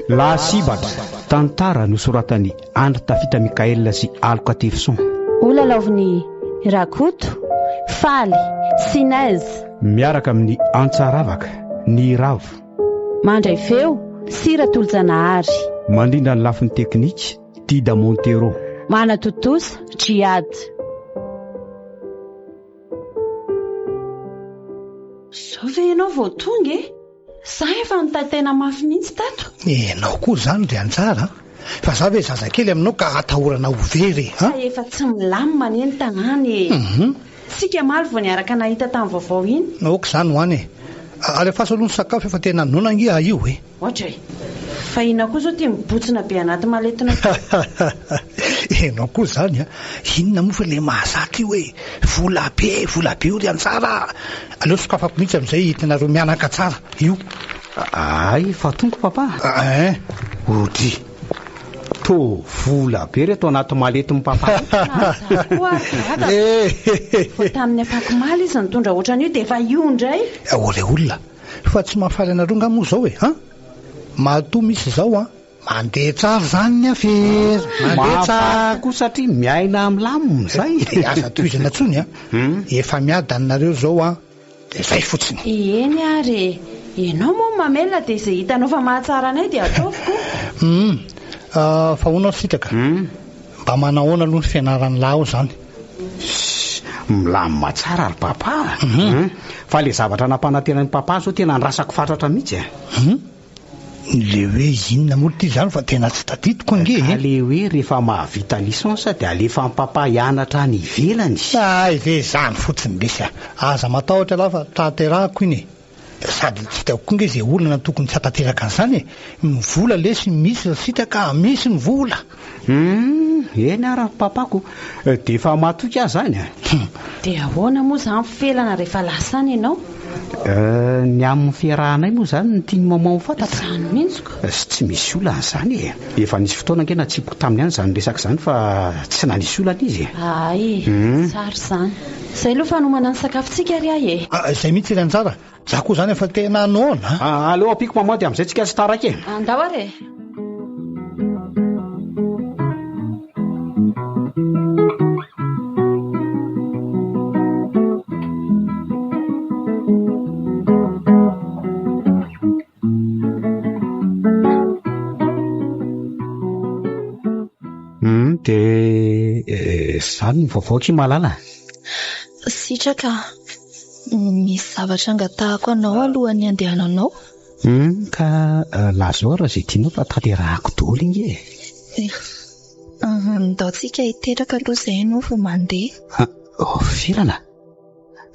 Lasibatra, tantara nosoratan'i Andry Tafita Mickaël sy Aloka Terison. Holalaovin'i Rakoto, Faly, Sinez. Miaraka amin'i Antsa Ravaka, Ny Ravo. Mandray feo, Sira Tolojanahary. Mandrindra ny lafiny teknika, Dida Montero. Manatontosa, Djihad. Zao ve ianao vao tonga e? Za efa nitaitaina mafy mihitsy tato. Ianao koa izany ry Anjara a! Fa za ve zazakely aminao ka atahorana ho very e! Fa efa tsy milamina anie ny tanàna e! Tsika omaly vao niaraka nahita tamin'ny vaovao iny. Ok izany ho any e! Alefaso aloha ny sakafo efa tena noana ange aho io e! Ohatra e! Fa inona koa izao ity mibotsina be anaty maletina ity? Ianao koa izany a! Inona moa fa ilay mahazatra io e! Vola be, vola be io ry Anjara a! Aleo sokafako mihitsy amin'izay hitanareo mianaka tsara io. Hay fa tonga papa? Ein! Odry! Toa vola be reto anaty maletin'i papa reto. Za koa ary gaga. Vao tamin'ny afakomaly izy nitondra ohatran'io dia efa io indray. Ô ry olona! Fa tsy mahafaly anareo nga moa zao e an! Matoa misy zao an! Mandeha tsara zany ny afera! Mandeha tsara! Mahafaly koa satria miaina milamina zay! Dia aza tohizana tsony an! Efa miadana nareo zao an! Dia zay fotsiny! Eny ary e! Ianao moa mamelona dia izay hitanao fa mahatsara anay dia ataovy ko! Hum! Fa hono aho Sitraka? Mba manahoana aloha ny fianaran'lah ao zany? Ssss, milamina tsara ry papa a! Hum, fa le zavatra nampanantenain'i papa zao tena andrasako fatratra mihitsy a! Hum, le hoe inona moa ity zany fa tena tsy tadidiko ange e! Ka le hoe rehefa mahavita licence dia alefan'i papa hianatra any ivelany. Hay ve izany fotsiny lesy a! Aza matahotra ialahy fa tanterahako iny e! Sady tsy hitako koa nge izay olana tokony tsy hatanteraka an'izany e! Ny vola lesy misy ry sitraka a! Misy ny vola! Humm, eny ara ry papako, dia efa matoky aho izany a! Hum. Dia ahoana moa izany felana rehefa lasa any ianao? Euh, ny amin'ny fiarahanay moa izany no tian'i maman ho fantatra? Izany mihitsy ko! Tsy misy olana izany e! Efa nisy fotoana ange natsipiko taminy ihany izany resaka izany fa tsy nanisy olana izy e! Hay, tsara izany. Zay aloha fa hanomana ny sakafontsika ry ahy e! Izay mihitsy ry Anjara, za koa zany efa tena noana a! Aleo ampiako maman dia amin'izay tsika tsy taraiky e! Andao ary e! Hum, dia izany ny vaovao akia Malala a! Sitraka a! Misy zavatra angatahako anao alohan'ny handehananao. Hum, ka lazao ary izay tianao fa tanterahako daholo ange e! Ndao tsika hiteraka aloha izay ianao vao mandeha. Felana,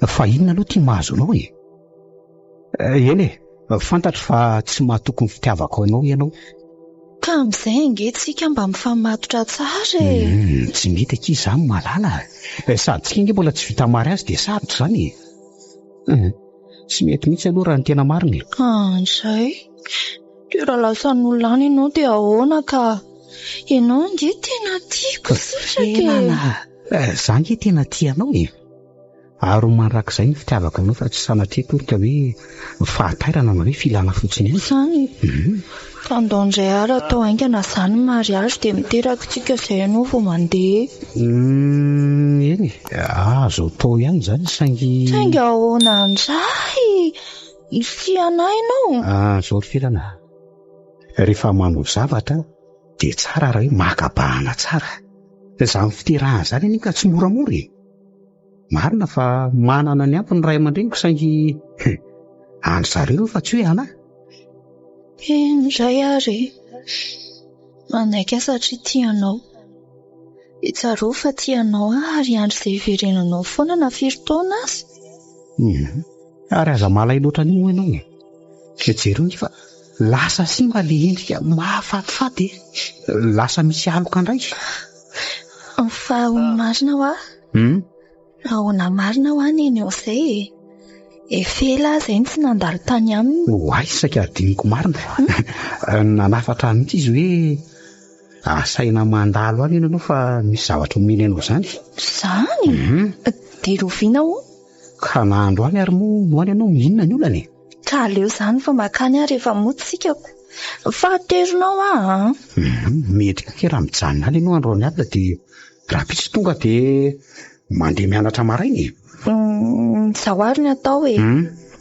fa inona aloha ity mahazo anao e? Eny e, fantatro fa tsy mahatoky ny fitiavako anao ianao. Ka amin'izay ange tsika mba mifamatotra tsara e! Hum, tsy mety akia izany Malala a! Sady tsika ange mbola tsy vita mariazy dia sarotra izany e! Hum, tsy mety mihitsy aloha raha ny tena marina e! Andray, dia raha lasan'olona any ianao dia ahoana ka? Ianao ange tena tiako sitraka e! Felana a! Za ange tena tia anao e! Ary ho mandrakizay ny fitiavako anao fa tsy sanatria akory ka hoe fahatairana na hoe filana fotsiny ihany. Izany? Ka andao indray ary atao haingana izany ny mariage dia miteraka tsika izay ianao vao mandeha. Humm eny e, azo atao ihany izany saingy. Saingy ahoana indray? Mitia anah ianao? Ah, izao ry Felana a, rehefa manao zavatra dia tsara raha hoe maka bahana tsara. Izany fiterahana izany anie ka tsy moramora e. Marina fa manana ny ampy ny ray aman-dreniko saingy an-dry zareo ireo fa tsy hoe anah. Eny indray ary e. Manaiky aho satria tia anao. Dia tsarovy fa tia anao aho ary hiandry izay hiverenanao foana na firy taona aza. Hum. Ary aza malahelo ohatran'io moa ianao e. Jereo ange fa lasa simba ilay endrika mahafatifaty e. Lasa misy aloka indray. Fa ho marina hoa. Hum? Ahoana marina hoa neny eo izay e? Efa ela aho izay no tsy nandalo tany aminy. Oay, saika adinoko marina. Nanafatra ahy mihitsy izy hoe asaina mandalo any ianao fa misy zavatra omeny anao izany. Izany? Hum. Dia rahoviana hono? Ka na androany ary moa no any ianao, inona ny olana e? Ka aleo izany fa mankany aho rehefa mody isika ko. Fa aterinao aho an! Mety koa raha mijanona any ianao androany alina dia rahampitso tonga dia mandeha mianatra maraina e! Izao ary ny atao e!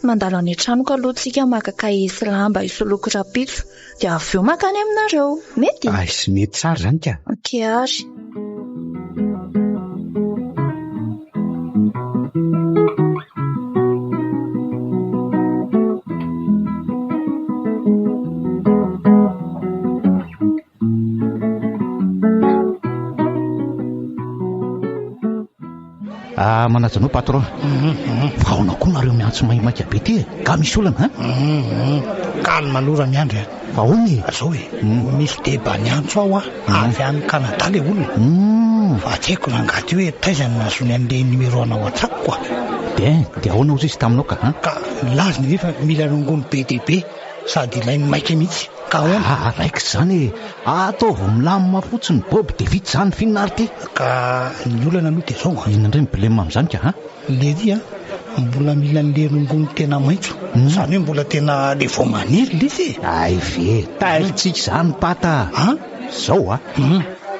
Mandalo any an-tranoko aloha tsika maka kahie sy lamba hisoloiko rahampitso dia avy eo mankany aminareo. Mety? Aiss, mety tsara izany ka! Ok ary. Ah, manaja anao patron. Fa ahoana koa nareo miantso maimaika be ty e? Ka misy olana an? Calme aloha Ramiandry a. Fa ahoana e? Zao e, misy deba niantso aho a, avy any Canada le olona. Fa tsy haiko rangahy ty hoe taiza no nahazoany an'le numéro ana WhatsApp quoi. Bien, dia ahoana hozy izy taminao ka an? Ka nilaza ny fa mila rongony be dia be sady ilainy maika mihitsy. Ka ahoana? Ah, raikitra izany e. Ataovy milamina fotsiny Bob dia vita izany, f'inona ary ity? Ka ny olana aloha dia izao an. Inona indray ny blème amin'izany ka an? Lery a, mbola mila an'le rongony tena maitso, izany hoe mbola tena le vao maniry lesy e! Hay ve, tairintsika izany Pata a! An? Izao a,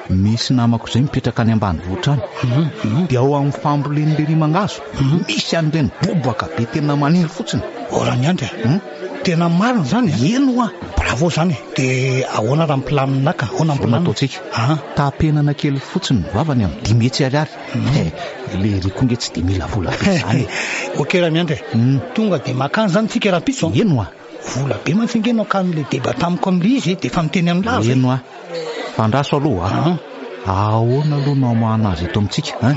misy namako izay mipetraka any ambanivohitra any, dia ao amin'ny fambolen'i Lery mangahazo, misy an'ireny bobaka be tena maniry fotsiny. Oh Ramiandry a! Tena marina izany a! Eny hoa! Bravo izany e! Dia ahoana raha mipilamina ka? Ahoana ny Izao no ataontsika, tapenana kely fotsiny ny vavany amin'ny 500 ariary. He, lery koa nge tsy dia mila vola be izany e. Ok Ramiandry e! Tonga dia makany izany tsika rahampitso an! Eny hoa! Vola be mantsy ange no akan'ilay deba tamiko amin'ilay izy e, dia efa miteny amin'lah zay. Eny hoa! Fa andraso aloha a! Ahoana aloha no hamahana azy eto amintsika an?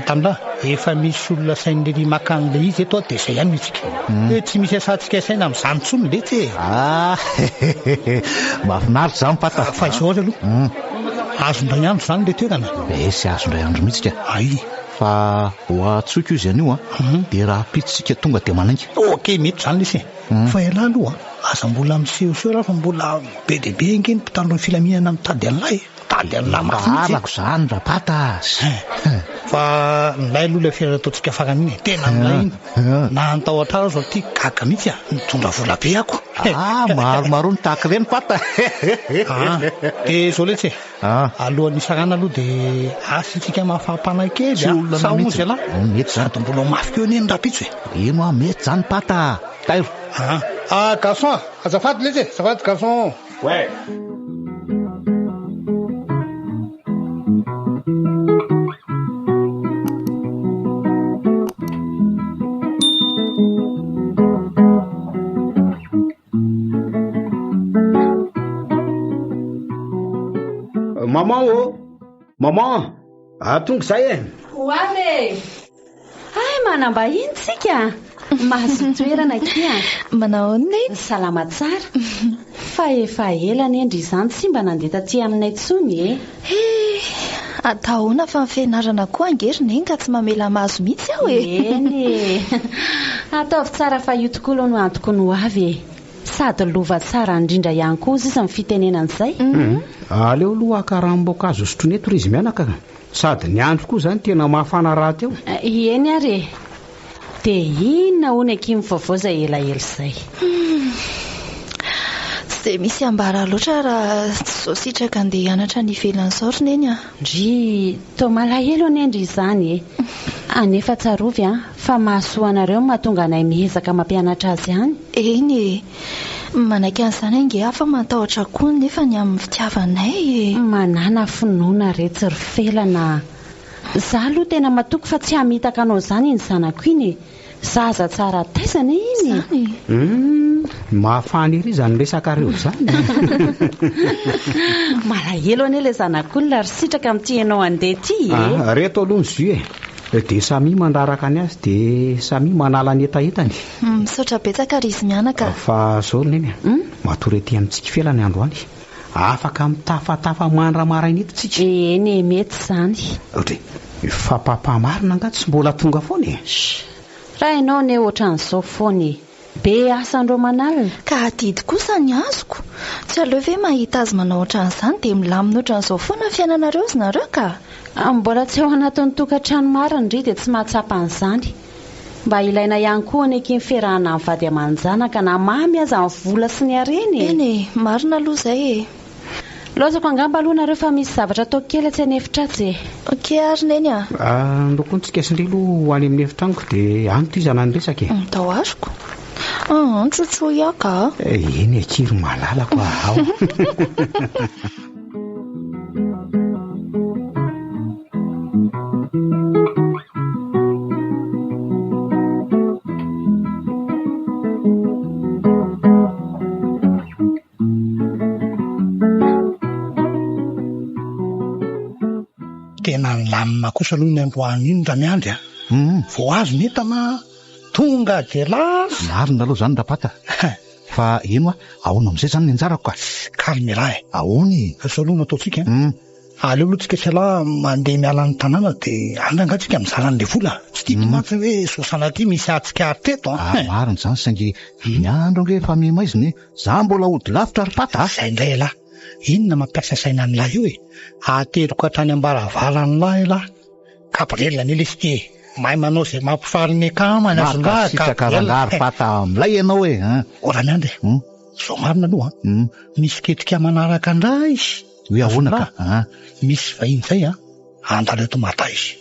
Tamlah, efa misy olona asain'i Lery maka an'ilay izy eto dia izay ihany no isika. Hoe tsy misy asantsika asaina amin'izany intsony letsy e! Ah! Mahafinaritra izany Pata. Fa izao ary aloha, azo indray andro izany ilay toerana? Esy azo indray andro mihitsy ka. Ay! Fa ho antsoiko izy anio an, dia rahampitso isika tonga dia manainga. Ok, mety izany lesy e! Fa ialahy aloha an, aza mbola misehoseho raha fa mbola be dia be ange ny mpitandro ny filaminana mitady an'lahy e! Mitady an'lahy mafy mihitsy e! Arako izany Rapata a! Fa milay aloha ilay fiara nataontsika farany iny e! Tena milay iny! Na ny tao an-trano aza ity gaga mihitsy a! Nitondra vola be ako! Ah, maromaroa ny tahaka ireny Pata! Ah, dia izao letsy e! Alohan'ny hisarahana aloha dia asiantsika mahafaha-panahy kely Tsy a! olana Sa hono mihitsy. zalahy? Mety izany. Sady mbola ho mafy keo anie ny rahampitso e! Eny hoa, mety izany Pata a! Tairo! Ah, ah garçon a! Azafady letsy e! Azafady garçon! Ouais! Maman ô! Maman! Ah, tonga izay e! Ho avy e! Hay, manam-bahiny tsika! Mahazo toerana akia! Manao ahoana Neny? Salama tsara! Fa efa ela anie ndry izany tsy mba nandeha taty aminay intsony e! He! Atao ahoana fa ny fianarana koa ange ry Neny ka tsy mamela mahazo mihitsy aho e! Eny e! Ataovy tsara fa io tokoa aloha no antoky ny ho avy e! Sady lova tsara indrindra ihany koa hozy izy ny fitenenana izay. Aleo aloha haka ranom-boankazo hosotroina eto ry izy mianaka ka! Sady ny andro koa izany tena mafana rahateo. Eny ary e! Dia inona hono akia ny vaovao izay elaela izay? Humm. Tsy dia misy ambara loatra raha tsy izao sitraka andeha hianatra any ivelany izao ry Neny a! Ndry, toa malahelo anie ndry izany e! Anefa tsarovy an, fa mahasoa anareo ny mahatonga anay miezaka mampianatra azy any. Eny e! Manaiky an'izany ange aho fa matahotra koa nefa ny amin'ny fitiavanay e! Manàna finoana re tsy ry Felana a! Za aloha tena matoky fa tsy hamitaka anao izany iny zanako iny e! Zaza tsara taiza anie iny e! Izany e! Humm! Mahafana ery izany resakareo izany e! Malahelo anie ilay zanak'olona ry Sitraka amin'ity ianao handeha ity e! Ah, reto aloha ny jus e! Dia samia mandraraka ny azy dia samia manala ny hetahetany. Misaotra betsaka ry izy mianaka a! Fa zao ry Neny a! Matory ety amintsika Felana androany. Afaka mitafatafa mandra-maraina eto tsika. Eny e, mety izany. Dry, fa papa marina angaha tsy mbola tonga foana e? Sh! Raha ianao anie ohatran'izao foana e! Be asa andro aman'alina. Ka adidy kosa ny azoko. Tsy aleo ve mahita azy manao ohatran'izany dia milamina ohatran'izao foana ny fiainanareo zy nareo ka! Mbola tsy ao anatin'ny tokantrano marina ndry dia tsy mahatsapa an'izany. Mba ilaina ihany koa anie akia ny fiarahana amin'ny vady aman-janaka na mamy aza ny vola sy ny harena e! Eny e, marina aloha izay e! Laozako angamba aloha nareo fa misy zavatra ataoko kely atsy an'efitra atsy e! Ok ary Neny a! Andao koa tsika sy ndry aloha ho any amin'ny efitranoko dia any tohizana ny resaka e! Ndao azoko. An, tsotsoy aho ka! Eny akia ry malalako a! Ao. Tena nilamina kosa aloha iny androany iny Ramiandry a. Vao azo ny entana, tonga dia lasa. Marina aloha izany Rapata. Fa ino a, ahoana amin'izay izany ny anjarako ka? Calme elah e. Ahoana e? Izao aloha no ataontsika a. Aleo aloha tsika sy ialahy mandeha miala ny tanàna dia any rangahy tsika mizara an'ilay vola. Tsy tiako mantsy hoe sao sanatria misy hahatsikaritra eto an. Ah, marina izany saingy ny andro ange efa miha-maizina e. Za mbola hody lavitra ry pata a. Izay indray ialahy. Inona mampiasa saina an'lah io e? Ateriko hatrany am-baravaran'lah ialahy. Gabriel anie lesy ity e. Mahay manao izay mampifaly ny akamany azon'lah Mankasitraka Gabriel. rangahy ry pata milay ianao e. O Ramiandry e. Izao marina aloha an. Misy ketrika manaraka an'lah izy. Hoe ahoana ka? An. Misy vahiny izay an, handalo eto Mada izy.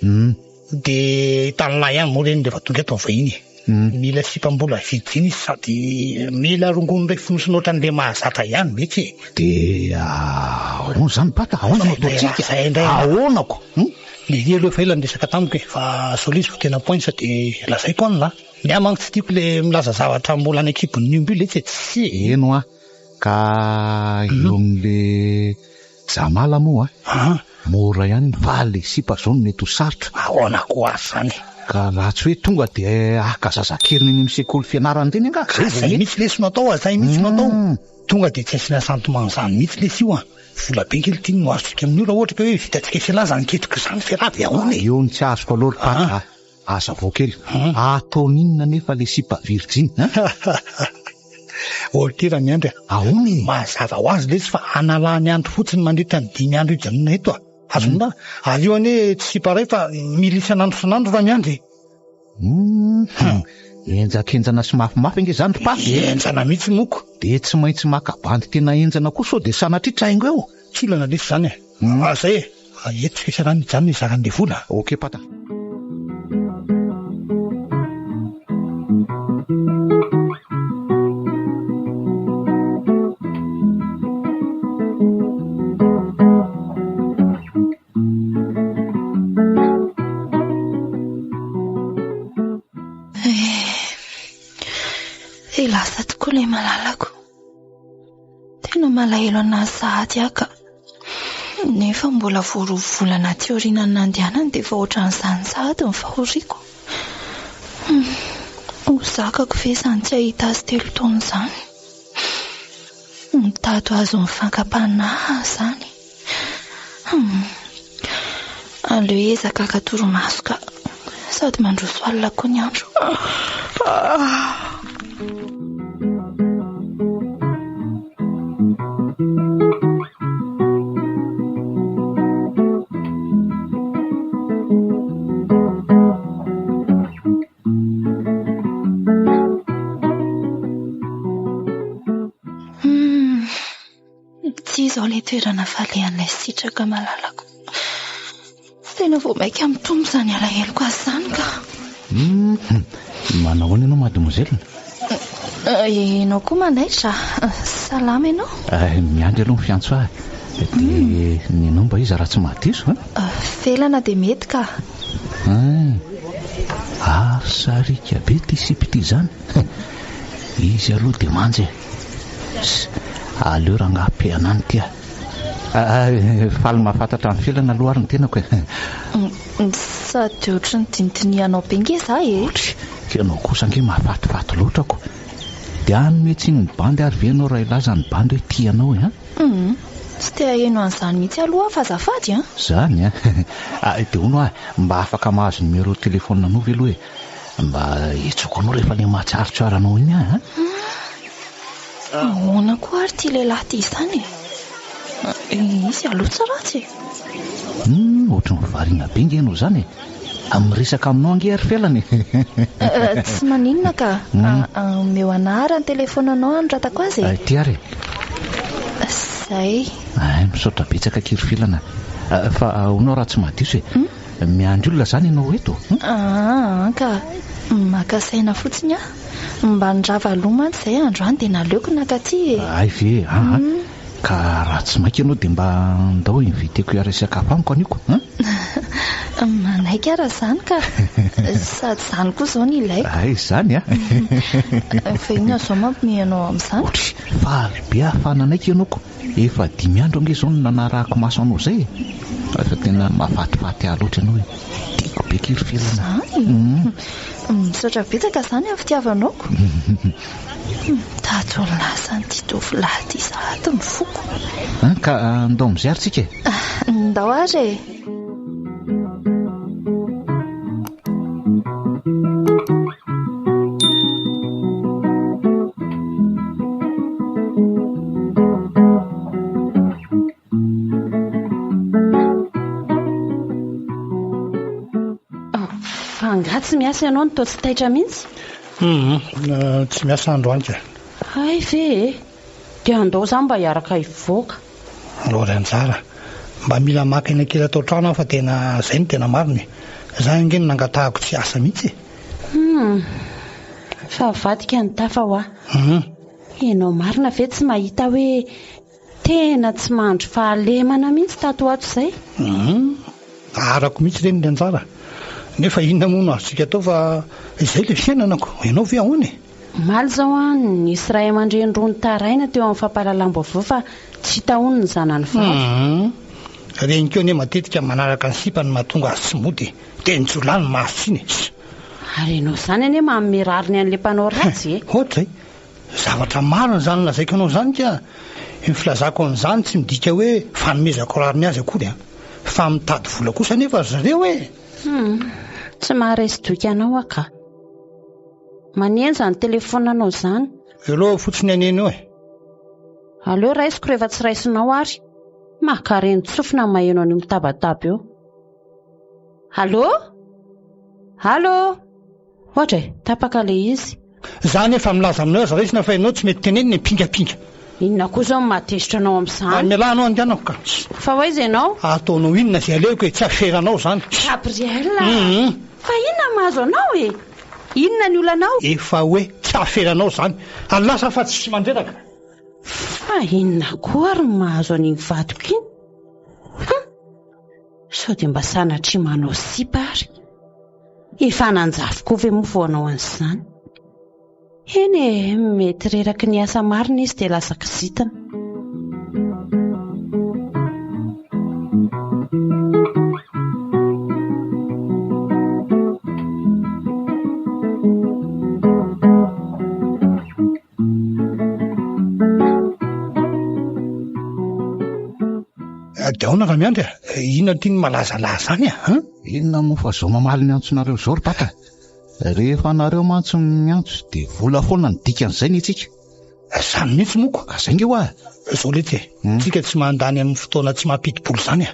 Dia hitan'lah ihany moa ireny rehefa tonga eto ny vahiny e. Mila sipa mbola virjiny izy sady mila rongony iray fonosina ohatran'ilay mahazatra ihany mihitsy e. Dia ahoana izany Pata? Ahoana no ataontsika? Izay indray. Ahoana ko? Lily aloha efa ela niresaka tamiko e, fa zao ilay izy vao tena points dia lazaiko an'lah. Ny ahy manko tsy tiako ilay milaza zavatra mbola any an-kibon'ny omby io letsy e, tsia e. Eny hoa, ka eo amin'le Jamala moa a, mora ihany iny fa le sipa zao no mety ho sarotra. Ahoana koa ary zany e? Ka raha tsy hoe tonga dia haka zazakeliny eny amin'ny sekoly fianarany ireny angaha? Ka zay mihitsy lesy no atao a, zay mihitsy no atao. Tonga dia tsy asiana sentiment zany mihitsy lesy io a. Vola be ange ity no azontsika amin'io raha ohatra ka hoe vitantsika sy ialahy zany ketrika izany f'elah dia ahoana e? Eo ny tsy azoko aloha ry Paka a. Hazavao kely. Ataony inona anefa le sipa virjiny an? Ok Ramiandry a! Ahoana e? Mazava ho azy lesy fa hanalany andro fotsiny mandritra ny dimy andro hijanona eto a! Azonao? Ary io anie tsy sipa iray fa mila isan'andro isan'andro Ramiandry e! Hum, henjakenjana sy mafimafy ange izany ry Paka e! Henjana mihitsy moko! Dia tsy maintsy maka bandy tena henjana koa sao dia sanatria traingo eo! Tsy olana lesy izany e! Zay e! Eto tsika sy rano hijanona hizara an'ilay vola. Ok pata. Eh, lasa tokoa ilay malalako. Tena malahelo an'azy sahady aho ka. Nefa mbola vao roa volana aty aorianan'ny nandehanany dia efa ohatran'izany sahady ny fahoriako. Ho zakako ve izany tsy hahita azy telo taona izany? Mitady ho azon'ny fankam-panahy aho izany. Aleo hiezaka haka torimaso ka. Sady mandroso alina koa ny andro. Tsy izao ilay toerana falehan'ilay sitraka malalako. Tena vao mainka mitombo izany alaheloko azy izany ka. Hum, manao ahoana ianao mademoiselle? Ianao koa manaitra. Salama ianao? Miandry aloha ny fiantso ahy. Dia ny anao mba iza raha tsy mahadiso a? Felana dia mety ka. Hein, ary sariaka be ity sipa ity izany. Izy aloha dia manja e. Aleo rangahy pehana any ity a. Faly mahafantatra an'i Felana aloha ary ny tenako e. Sady ohatry ny dinidinihanao be nge za e. Ohatry, ianao kosa ange mahafatifaty loatra ko. Dia hanome tsiny ny bandy ary ve ianao raha hilaza ny bandy hoe tia anao e an? Hum, tsy te haheno an'izany mihitsy aloha aho fa azafady an. Zany an? Dia hono hoa, mba afaka mahazo numéro téléphone anao ve aloha e? Mba hetsoko anao rehefa ilay mahatsiarotsiaro anao iny aho an! Ahoana koa ary ity lehilahy ity izany e? Izy aloha tsy ratsy e! Hum, ohatry ny variana be nge ianao izany e! Miresaka aminao ange ry Felana e. Tsy maninona ka. Omeo anah ary ny telefaonanao hanoratako azy e. Ity ary e. Izay. Ay, misaotra betsaka akia ry Felana. Fa ahoana raha tsy mahadiso e? Miandry olona izany ianao eto? Aa ka. Maka saina fotsiny aho. Mba nirava aloha mantsy izay androany dia naleoko naka aty e. Hay ve e? Aa. Ka raha tsy maika ianao dia mba ndao inviteko hiara-hisakafo amiko anio ko an! Manaiky aho raha izany ka! Sady izany koa izao no ilaiko. Hay izany an! Fa inona izao mampiomehy anao amin'izany? Otry, faly be aho fa nanaiky ianao ko! Efa dimy andro ange izao no nanarahako maso anao izay e! Fa tena mahafatifaty ahy loatra ianao e! Tiako be akia ry Felana a! Izany? Misaotra betsaka izany amin'ny fitiavanao ko! Mitady ho lasan'ity tovolahy ity sahady ny foko. An, ka ndao amin'izay ary tsika e! Ndao ary e! Fa angaha tsy miasa ianao no toa tsy taitra mihitsy? Hum, tsy miasa androany ka. Hay ve e! Dia andao za mba hiaraka hivoaka. Lord anjara, mba mila maka aina kely ato an-trano aho fa tena izay no tena marina e. Za ange no nangatahako tsy hiasa mihitsy e. Hum, fa avadika ny tafa hoa. Hum. Ianao marina ve tsy mahita hoe Tena tsy mandry fahalemana mihitsy tato ho ato izay. Hum, arako mihitsy ireny ry Anjara. Nefa inona moa no azontsika atao fa izay ilay fiainana ko. Ianao ve ahoana e? Omaly izao an, nisy ray aman-dreny roa nitaraina teo amin'ny fampahalalam-baovao fa tsy hita hono ny zanany vavy. Hum, ireny koa anie matetika manaraka ny sipa no mahatonga azy tsy mody e. Dia ny jiolahy no mahazo tsiny e. Ary ianao izany anie manome rariny an'ilay mpanao ratsy e. Ohatra e. Zavatra marina izany lazaiko anao izany ka! Ny filazako an'izany tsy midika hoe fanomezako rariny azy akory an! Fa mitady vola kosa anefa ry zareo e! Hum, tsy maharesy doika anao aho ka! Maneno izany telefaonanao izany. Eo fotsiny anie eo e! Aleo raisiko rehefa tsy raisinao ary. Maka renin-tsofina ny maheno an'io mitabataba eo. Allô? Allô? Ohatra e, tapaka ilay izy. Za anefa milaza aminao aza raisina fa ianao tsy mety tenenina e, mpingapinga. Inona koa izao no mahatezitra anao amin'izany? Ary mialà anao andehanako ka. Fa ho aiza ianao? Ataonao inona izay alehako e, tsy aferanao izany. Gabriel a! Fa inona no mahazo anao e? Inona ny olanao? Efa hoe tsy aferanao izany. Ary lasa fa tsy mandreraka. Fa inona koa ary no mahazo an'iny vadiko iny? Hum! Sao dia mba sanatria manao sipa ary? Efa nanjavy koa ve moa vao hanao an'izany? Eny e, mety reraky ny asa marina izy dia lasa kizitina. Dia ahoana Ramiandry a? Inona ity no malazalaza any a? An? Inona moa fa izao mamaly ny antsonareo izao ry Pata? Rehefa nareo mantsy no miantso dia vola foana no dikan'izay ny antsika. Izany mihitsy moa ko. Izay nge hoa. Izao letsy e, tsika tsy mandany amin'ny fotoana tsy mampidi-bola izany a.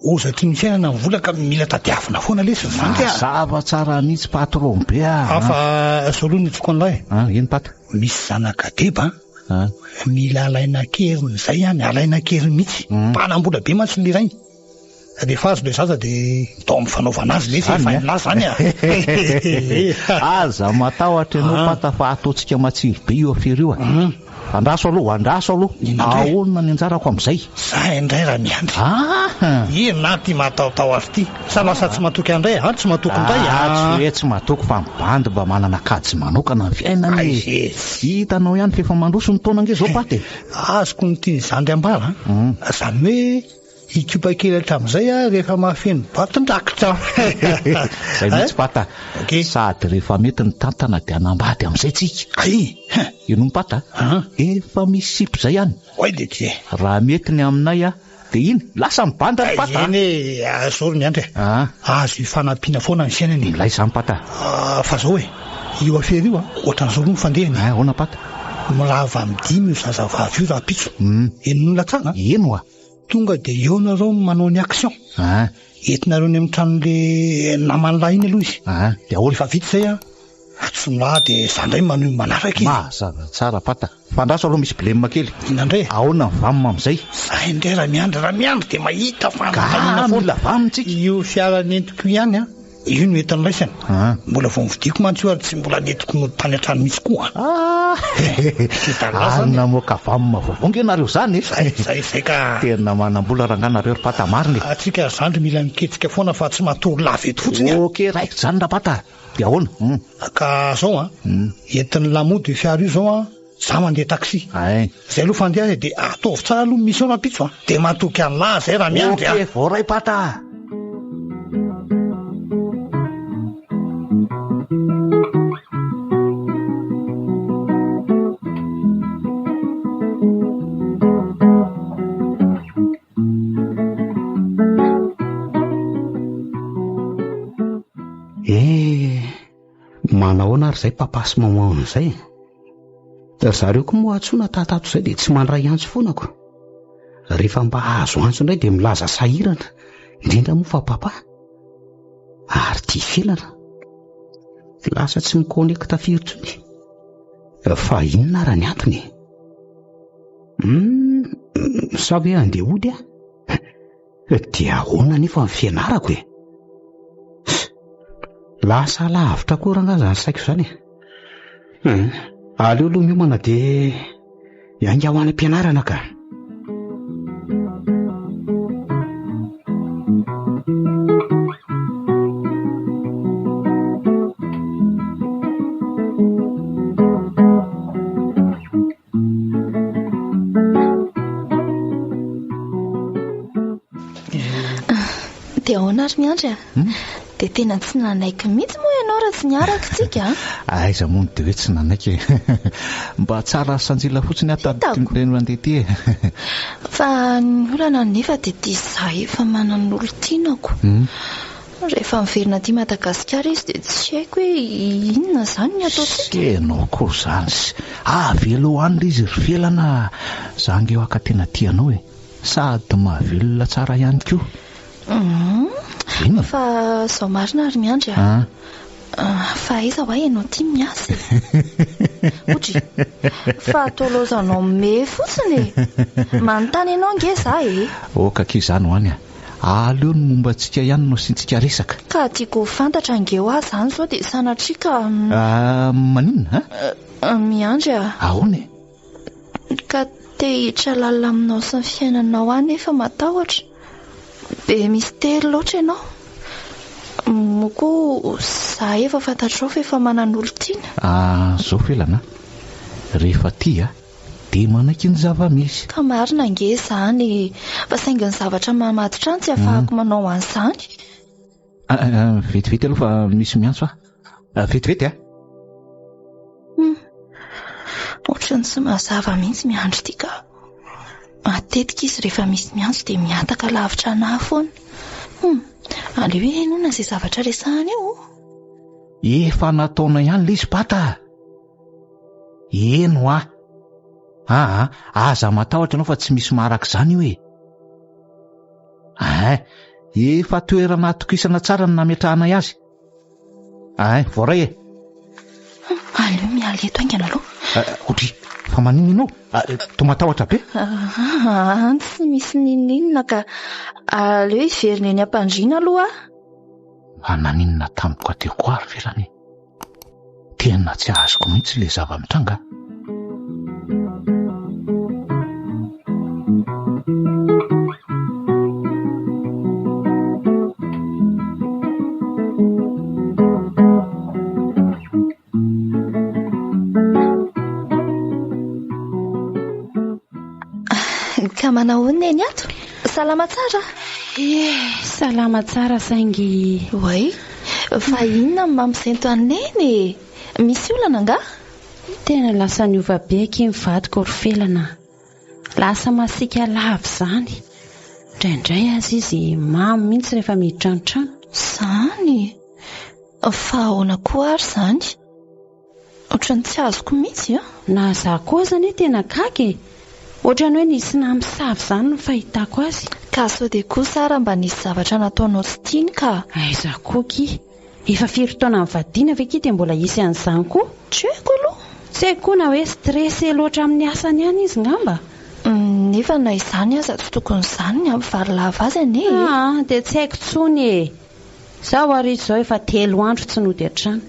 Ozatry ny fiainana ny vola ka mila tadiavina foana lesy ry zandry a! Mazava tsara mihitsy patron be a! Ah fa zao aloha ny antsoiko an'lahy e! Ah eny pata. Misy zanaka deba an! Mila alaina an-keriny zay an, alaina an-keriny mihitsy. Mpanam-bola be mantsy le rainy. Rehefa azo le zaza de atao amin'ny fanaovana azy lesy e, efa hain'lahy zany a! Aza matahotra ianao pata fa ataontsika matsiro be io afera io a! Andraso aloha, andraso aloha. Ahoana ny anjarako amin'izay? Za indray raha miandry. Ah! Inona ary ity mahatahotaho azy ity? Sa lasa tsy matoky ahy indray? Ah, tsy matoky indray ah! Tsy hoe tsy matoky fa ny bandy mba manana kajy manokana ny fiainany e. Hitanao ihany fa efa mandroso ny taona ange izao Paty e. Azoko ny tian'i zandry ambara an. Izany hoe Hikopa kely hatramin'izay aho rehefa mahafeno boatin-drakitra. Izay mihitsy Pata. Sady rehefa mety ny tantana dia hanambady amin'izay tsika. Ay! Inoa Pata? Efa misy sipa izay any. Oay dia ty e. Raha mety ny aminay dia iny, lasa ny bandy ry Pata. Eny e, zao ry Miandry e. Azo ifanampiana foana ny fiainana e. Milay izany Pata. Fa zao e, io afera io ohatran'izao aloha ny fandehany e. Ahoana Pata? Mirava amin'ny dimy io zazavavy io rahampitso. Henon'ny latsana? Eny oa. Tonga dia eo nareo no manao ny action. Ah. Entinareo any amin'ny tranon'le naman'lahy iny aloha izy. Ah, dia ahoana? Rehefa vita izay an, atson'lahy dia za indray manohy manaraka e. Mazava tsara Pata. Fa andraso aloha misy blème kely. Inona indray e? Ahoana ny vam amin'izay? Zay indray raha miandry, raha miandry dia mahita fanontaniana Ka foana. mila vam tsika. Io fiara nentiko io ihany an, Io no entana raisana. Ah. Mbola vao novidiako mantsy io ary tsy mbola nentiko nody tany an-trano mihitsy koa. Ah! Ary namoaka vam vaovao nge nareo zany e. Zay, zay, zay ka. Tena manam-bola rangahy nareo ry Pata marina e. Atsika ry zandry mila miketsika foana fa tsy matory lava eto fotsiny a. Ok, raikitra zany Rapata. Dia ahoana? Hum. Ka zao an, entin'ny lamody io fiara io zao an, za mandeha taxi. Ay. Zay aloha fandeha e, dia ataovy tsara aloha ny mission rahampitso an. Dia matoky an'lah zay raha miandry an. Ok, voaray Pata. Eh, manahoana ary izay papa sy maman izay? Ry zareo koa moa antsoina tatato izay dia tsy mandray antso foana ko. Rehefa mba azo antso indray dia milaza sahirana, indrindra moa fa papa. Ary tia felana. Lasa tsy mi-connecte firy intsony. Fa inona ara ny antony e? Hum, sa ve handeha hody aho? Dia ahoana anefa ny fianarako e? Lasa lavitra koa rangahy izany saiko izany e. Hum, aleo aloha miomana dia hiainga ho any am-pianarana ka. Dia ahoana ary Miandry a? Hmm? Dia tena tsy nanaiky mihitsy moa ianao raha tsy niaraka isika a? Aiza moa no dia hoe tsy nanaiky e. Mba tsara sanjila fotsiny aho tamin'ity indray mandeha ity e. Fa ny olana anefa dia ity izaho efa manan'olon-tiana ko. Hmm? Rehefa miverina aty Madagasikara izy dia tsy haiko hoe inona izany ny ataontsika. Enao koa izany sy. Avelao any ilay izy ry Felana a! Za ange hoa ka tena tia anao e! Sady mahavelona tsara ihany koa. Hum. Inona? Fa izao marina ry Miandry a! Fa aiza hoa ianao ity miasa e? Odry! Fa toa laozanao me fotsiny e! Manontany anao ange za e! Ok akia izany ho any a! Aleo ny momba antsika ihany no asiantsika resaka. Ka tiako ho fantatra ange hoa zany zao dia sanatria ka. Ah, maninona a? Miandry a. Ahoana e? Ka te hiditra lalina aminao sy ny fiainanao aho nefa matahotra. Be mistery loatra ianao. Moa koa za efa fantatrao fa efa manan'olon-tiana. Ah, zao Felana a. Rehefa tia Dia manaiky ny zava-misy. Ka marina ange izany e! Fa saingy ny zavatra mahamatotra ahy no tsy ahafahako manao an'izany. Vetivety aloha fa misy miantso ahy. Vetivety a! Hum. Ohatran'ny tsy mazava mihitsy miandry ity ka. Matetika izy rehefa misy miantso dia mihataka lavitra an'ahy foana. Hum. Aleo henoina izay zavatra resahany eo. Efa nataonay ihany ilay izy Pata a! Eny hoa. Aa, aza matahotra ianao fa tsy misy maharaka izany io e. Ein, efa toerana atokisana tsara ny nametrahanay azy. Ein, voaray e. Aleo miala eto haingana aloha. Odry, fa maninona ianao? Toa matahotra be. Aa, tsy misy n'inon'inona ka. Aleo hiverina eny am-pandriana aloha aho. Mba naninona tampoka teo koa ary ve rany e? Tena tsy azoko mihitsy ilay zava-mitranga. Ka manahoana neny ato? Salama tsara? Ie, salama tsara saingy... Oay, fa inona no mampisento an'i neny e? Misy olana angaha? Tena lasa niova be akia ny vadiko ry Felana a! Lasa masiaka lava izany. Indraindray aza izy mamo mihitsy rehefa miditra ny trano. Izany? Fa ahoana koa ary izany? Ohatran'ny tsy azoko mihitsy an! Na za koa aza anie tena gaga e! Ohatran'ny hoe nisy namosavy izany no fahitako azy. Ka sao dia kosa ara mba nisy zavatra nataonao tsy tiany ka. Aiza koa akia. Efa firy taona nivadiana ve akia dia mbola hisy an'izany koa? Tsy haiko aloha. Tsy haiko koa na hoe stressé loatra amin'ny asany ihany izy ngamba. Nefa na izany aza tsy tokony izany ny hampivarilavo azy anie e. Aa dia tsy haiko intsony e. Izaho ary izy izao efa telo andro tsy nody an-trano.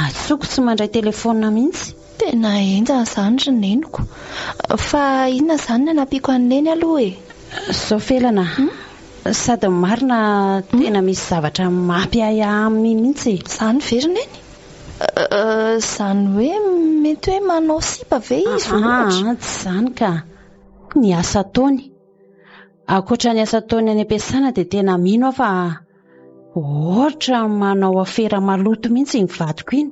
Antsoiko tsy mandray telefaonina mihitsy. Tena henjana izany ry neniko. Fa inona izany ny hanampiako an'i Neny aloha e? Izao Felana a! Sady ny marina tena misy zavatra mampiahiahy aminy mihitsy e! Izany ve ry Neny? Izany hoe mety hoe manao sipa ve izy ohatra? Aa, tsy izany ka! Ny asa ataony. Ankoatra ny asa ataony any am-piasana dia tena mino aho fa ohatra manao afera maloto mihitsy iny vadiko iny.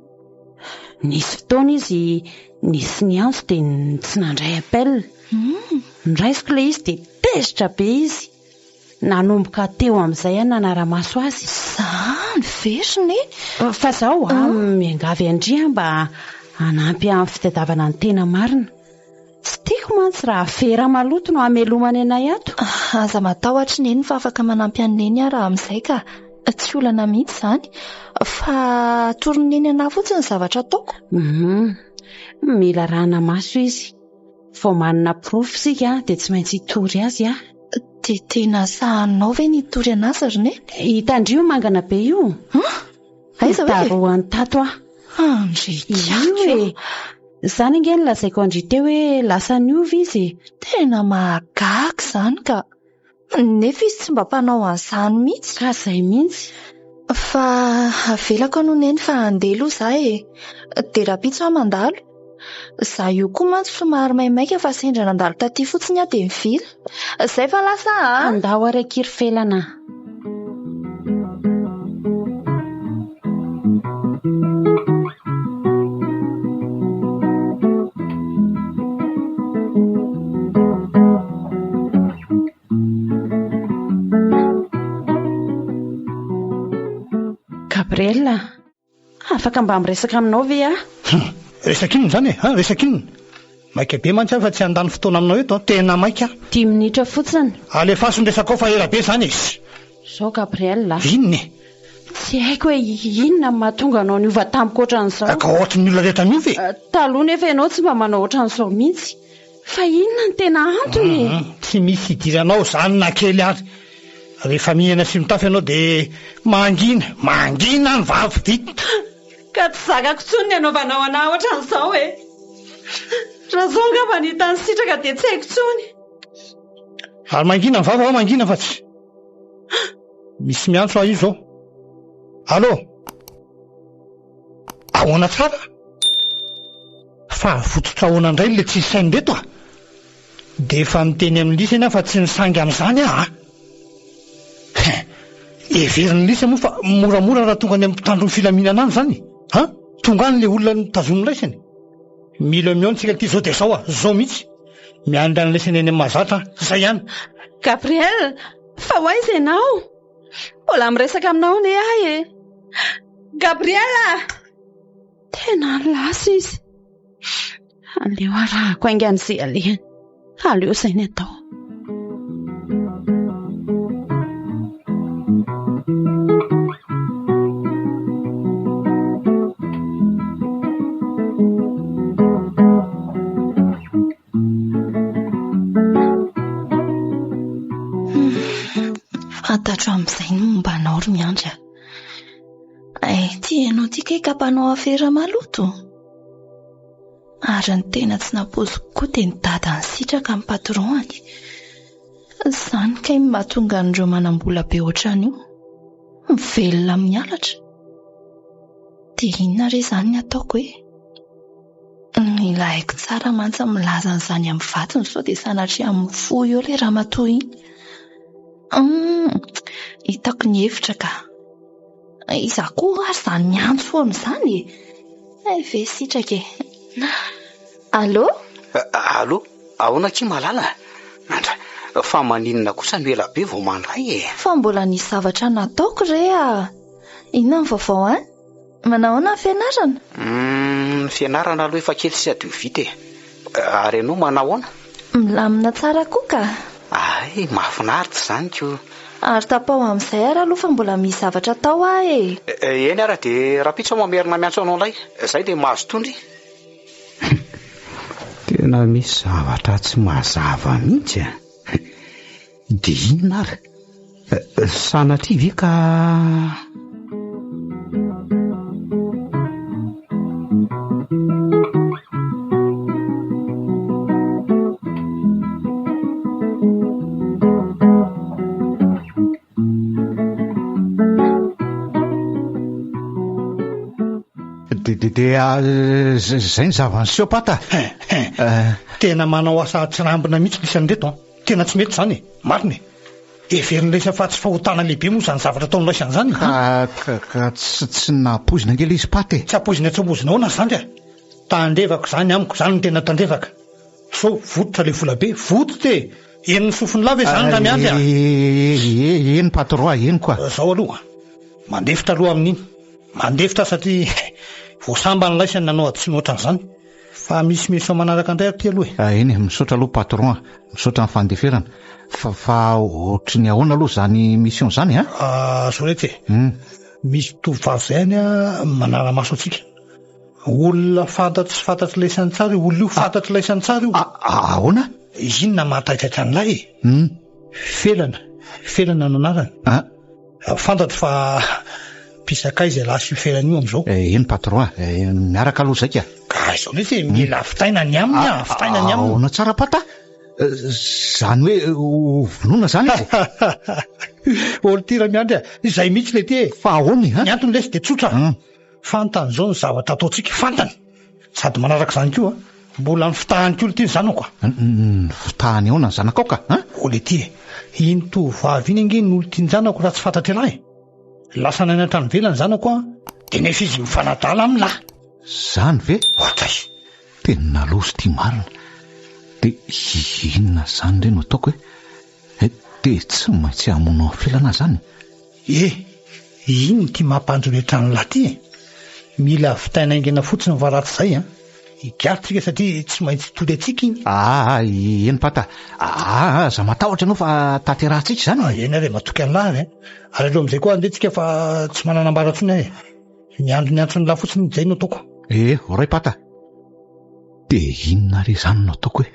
Nisy fotoana izy nisy niantso dia tsy nandray appel. Noraisiko ilay izy dia tezitra be izy. Nanomboka teo amin'izay aho nanara-maso azy. Izany ve ry Neny? Fa izao aho miangavy an-dry aho mba hanampy ahy amin'ny fitadiavana ny tena marina. Tsy tiako mantsy raha afera maloto no hamelomany anay ato. Aza matahotra ry Neny fa afaka manampy an'i Neny aho raha amin'izay ka. Tsy olana mihitsy izany. Fa atoron'i Neny anà fotsiny ny zavatra ataoko. Hum, mila arahana maso izy. Vao manana porofo isika dia tsy maintsy hitory azy aho. Dia tena sahaninao ve ny hitory an'azy ry Neny? Hitan-dry io mangana be io. Hum? Aiza hoe? Darohany tato aho. Andry Io e! Izany ange no lazaiko an-dry teo hoe lasa niova izy e. Tena mahagaga izany ka. Nefa izy tsy mba mpanao an'izany mihitsy. Ka izay mihitsy. Fa avelako aloha Neny fa handeha aloha izaho e. Dia rahampitso aho mandalo. Izaho io koa mantsy somary maimaika fa sendra nandalo taty fotsiny aho dia nivily. Izay fa lasa a! Andao ary akia ry Felana a! Gabriel a! Afaka mba miresaka aminao ve aho? Hum! Resaka inona izany e? Ha? Resaka inona? Maika be mantsy aho fa tsy handany fotoana aminao eto an! Tena maika aho. Dimy minitra fotsiny. Alefaso ny resakao fa ela be izany e! Izao Gabriel a! Inona e? Tsy haiko hoe inona no mahatonga anao niova tampoka ohatran'izao. Ka ohatry ny olona rehetra miova e! Taloha nefa ianao tsy mba manao ohatran'izao mihitsy. Fa inona no tena antony e? Tsy misy idiranao izany na kely ary. Rehefa mihinana sy mitafy ianao dia mangina, mangina ny vava, vita. Ka tsy zakako intsony ny hanaovanao anah ohatran'izao e! Raha izao angamba ny hitan'i Sitraka dia tsy haiko intsony. Ary mangina ny vava hoa mangina fa tsy. Misy miantso ahy io izao. Allô? Ahoana tsara? Fa votsotra ahoana indray ilay tsisy saina ireto a? Dia efa miteny amin'i Lisany aho fa tsy misangy amin'izany aho a! Hein! Heverin'i Lisany moa fa moramora raha tonga any amin'ny mpitandro ny filaminana any izany? Han! Tonga any ilay olona notazomin'i Raisiny? Mila mihaona isika ity izao dia izao a! Izao mihitsy! Miandry an'i Lisany any amin'ny mahazatra aho. Izay ihany! Gabriel! Fa ho aiza ianao? Mbola miresaka aminao anie aho e! Gabriel a! Tena lasa izy. Aleo arahako haingana izay alehany. Aleo izay ny atao. Fantatro amin'izay ny momba anao ry Miandry a. Ay, ity ianao ity kay ka mpanao afera maloto. Ary ny tena tsy nampoiziko koa dia ny dadan'i Sitraka ny patron-ny. Izany kay no mahatonga an'ireo manam-bola be ohatran'io. Mivelona amin'ny halatra. Dia inona re izany ny ataoko e? Mila haiko tsara mantsy ny milaza an'izany amin'ny vadiny sao dia sanatria mifoha eo ilay ramatoa iny. Hum, hitako ny hevitra ka. Iza koa ary izany miantso foana izany e? Hay ve sitraka e. Allô? Allô, ahoana akia Malala? Andra, fa maninona kosa no ela be vao mandray e? Fa mbola nisy zavatra nataoko re a! Inona ny vaovao any? Manao ahoana ny fianarana? Ny fianarana aloha efa kely sisa dia ho vita e. Ary ianao manao ahoana? Milamina tsara koa ka. Hay, mahafinaritra izany ko. Ary tapaho amin'izay ary aloha fa mbola misy zavatra atao aho e. Eny ara dia rahampitso aho mamerina miantso anao indray. Izay dia mahazo tondry. Tena misy zavatra tsy mazava mihitsy a. Dia inona ary? Sanatria ve ka... Dia dia dia zay ny zava-niseho Pata. Tena manao asa atsirambina mihitsy ny isan'ireto an. Tena tsy mety izany e! Marina e! Heverin'i Raisa fa tsy fahotana lehibe moa izany zavatra ataon'i Raisa izany e! Ka, ka, ka tsy, tsy nampoizina ange ilay izy Paty e! Tsy ampoizina tsy ampoizina ahoana ry zandry a! Tandrevaka izany amiko, izany no tena tandrevaka. Sao vototra ilay vola be, vototra e! Henon'ny sofiny lahy ve izany Ramiandry a? E, eny Patron a, henoko a! Izao aloha, mandefitra aloha amin'iny. Mandefitra satria vao sambany Raisa no nanao hadisoana ohatran'izany. Fa misy mission manaraka indray aty aloha e. Ah eny e, misaotra aloha patron a, misaotra ny fandeferana. Fa fa ohatry ny ahoana aloha izany mission izany a? Ah zao letsy e, misy tovovavy izay any a manara-maso antsika. Olona fantatro sy fantatr'ilay isany tsara io olona io, fantatr'ilay isany tsara io. Ah ahoana? Inona mahataitaitra an'ilay e? Felana, Felana no anarany. Ah. Fantatro fa mpisakaiza ialahy sy io Felana io amin'izao. Eny patron a, miaraka aloha izay ka. Ka izao mihitsy e, mila vitaina ny aminy a, vitaina ny aminy. Ahoana tsara pata? Izany hoe ho vonoina izany izy e? Olo ty Ramiandry a, izay mihitsy le ty e. Fa ahoana e? Ny antony lesy dia tsotra. Fantany izao ny zavatra ataontsika, fantany. Sady manaraka izany koa, mbola nifitahany koa ity ny zanako a. Nifitahany ahoana ny zanakao ka? An? O letia e, iny tovovavy iny ange no olon-tian-janako raha tsy fantatr'ialahy e. Lasa naina hatrany ivelany ny zanako an, dia nefa izy mifanadala amin'lah. Izany ve? Ohatray. Tena loza ity marina. Dia inona izany re no ataoko e? Dia tsy maintsy hamono an'i Felana aho izany? E! Inona ity mampandroletra an'lah ity e? Mila vitaina haingana fotsiny fa raha tsy izay an, higadra tsika satria tsy maintsy hitory antsika iny. Aa, eny Pata, aa, aza matahotra ianao fa tanterahantsika izany e. Eny ary e, matoky an'lah ary an. Ary aleo amin'izay koa andeha tsika fa tsy manana ambara intsony aho e. Miandry ny antson'lah fotsiny izay no ataoko. E, oray Pata. Dia inona re izany no ataoko e?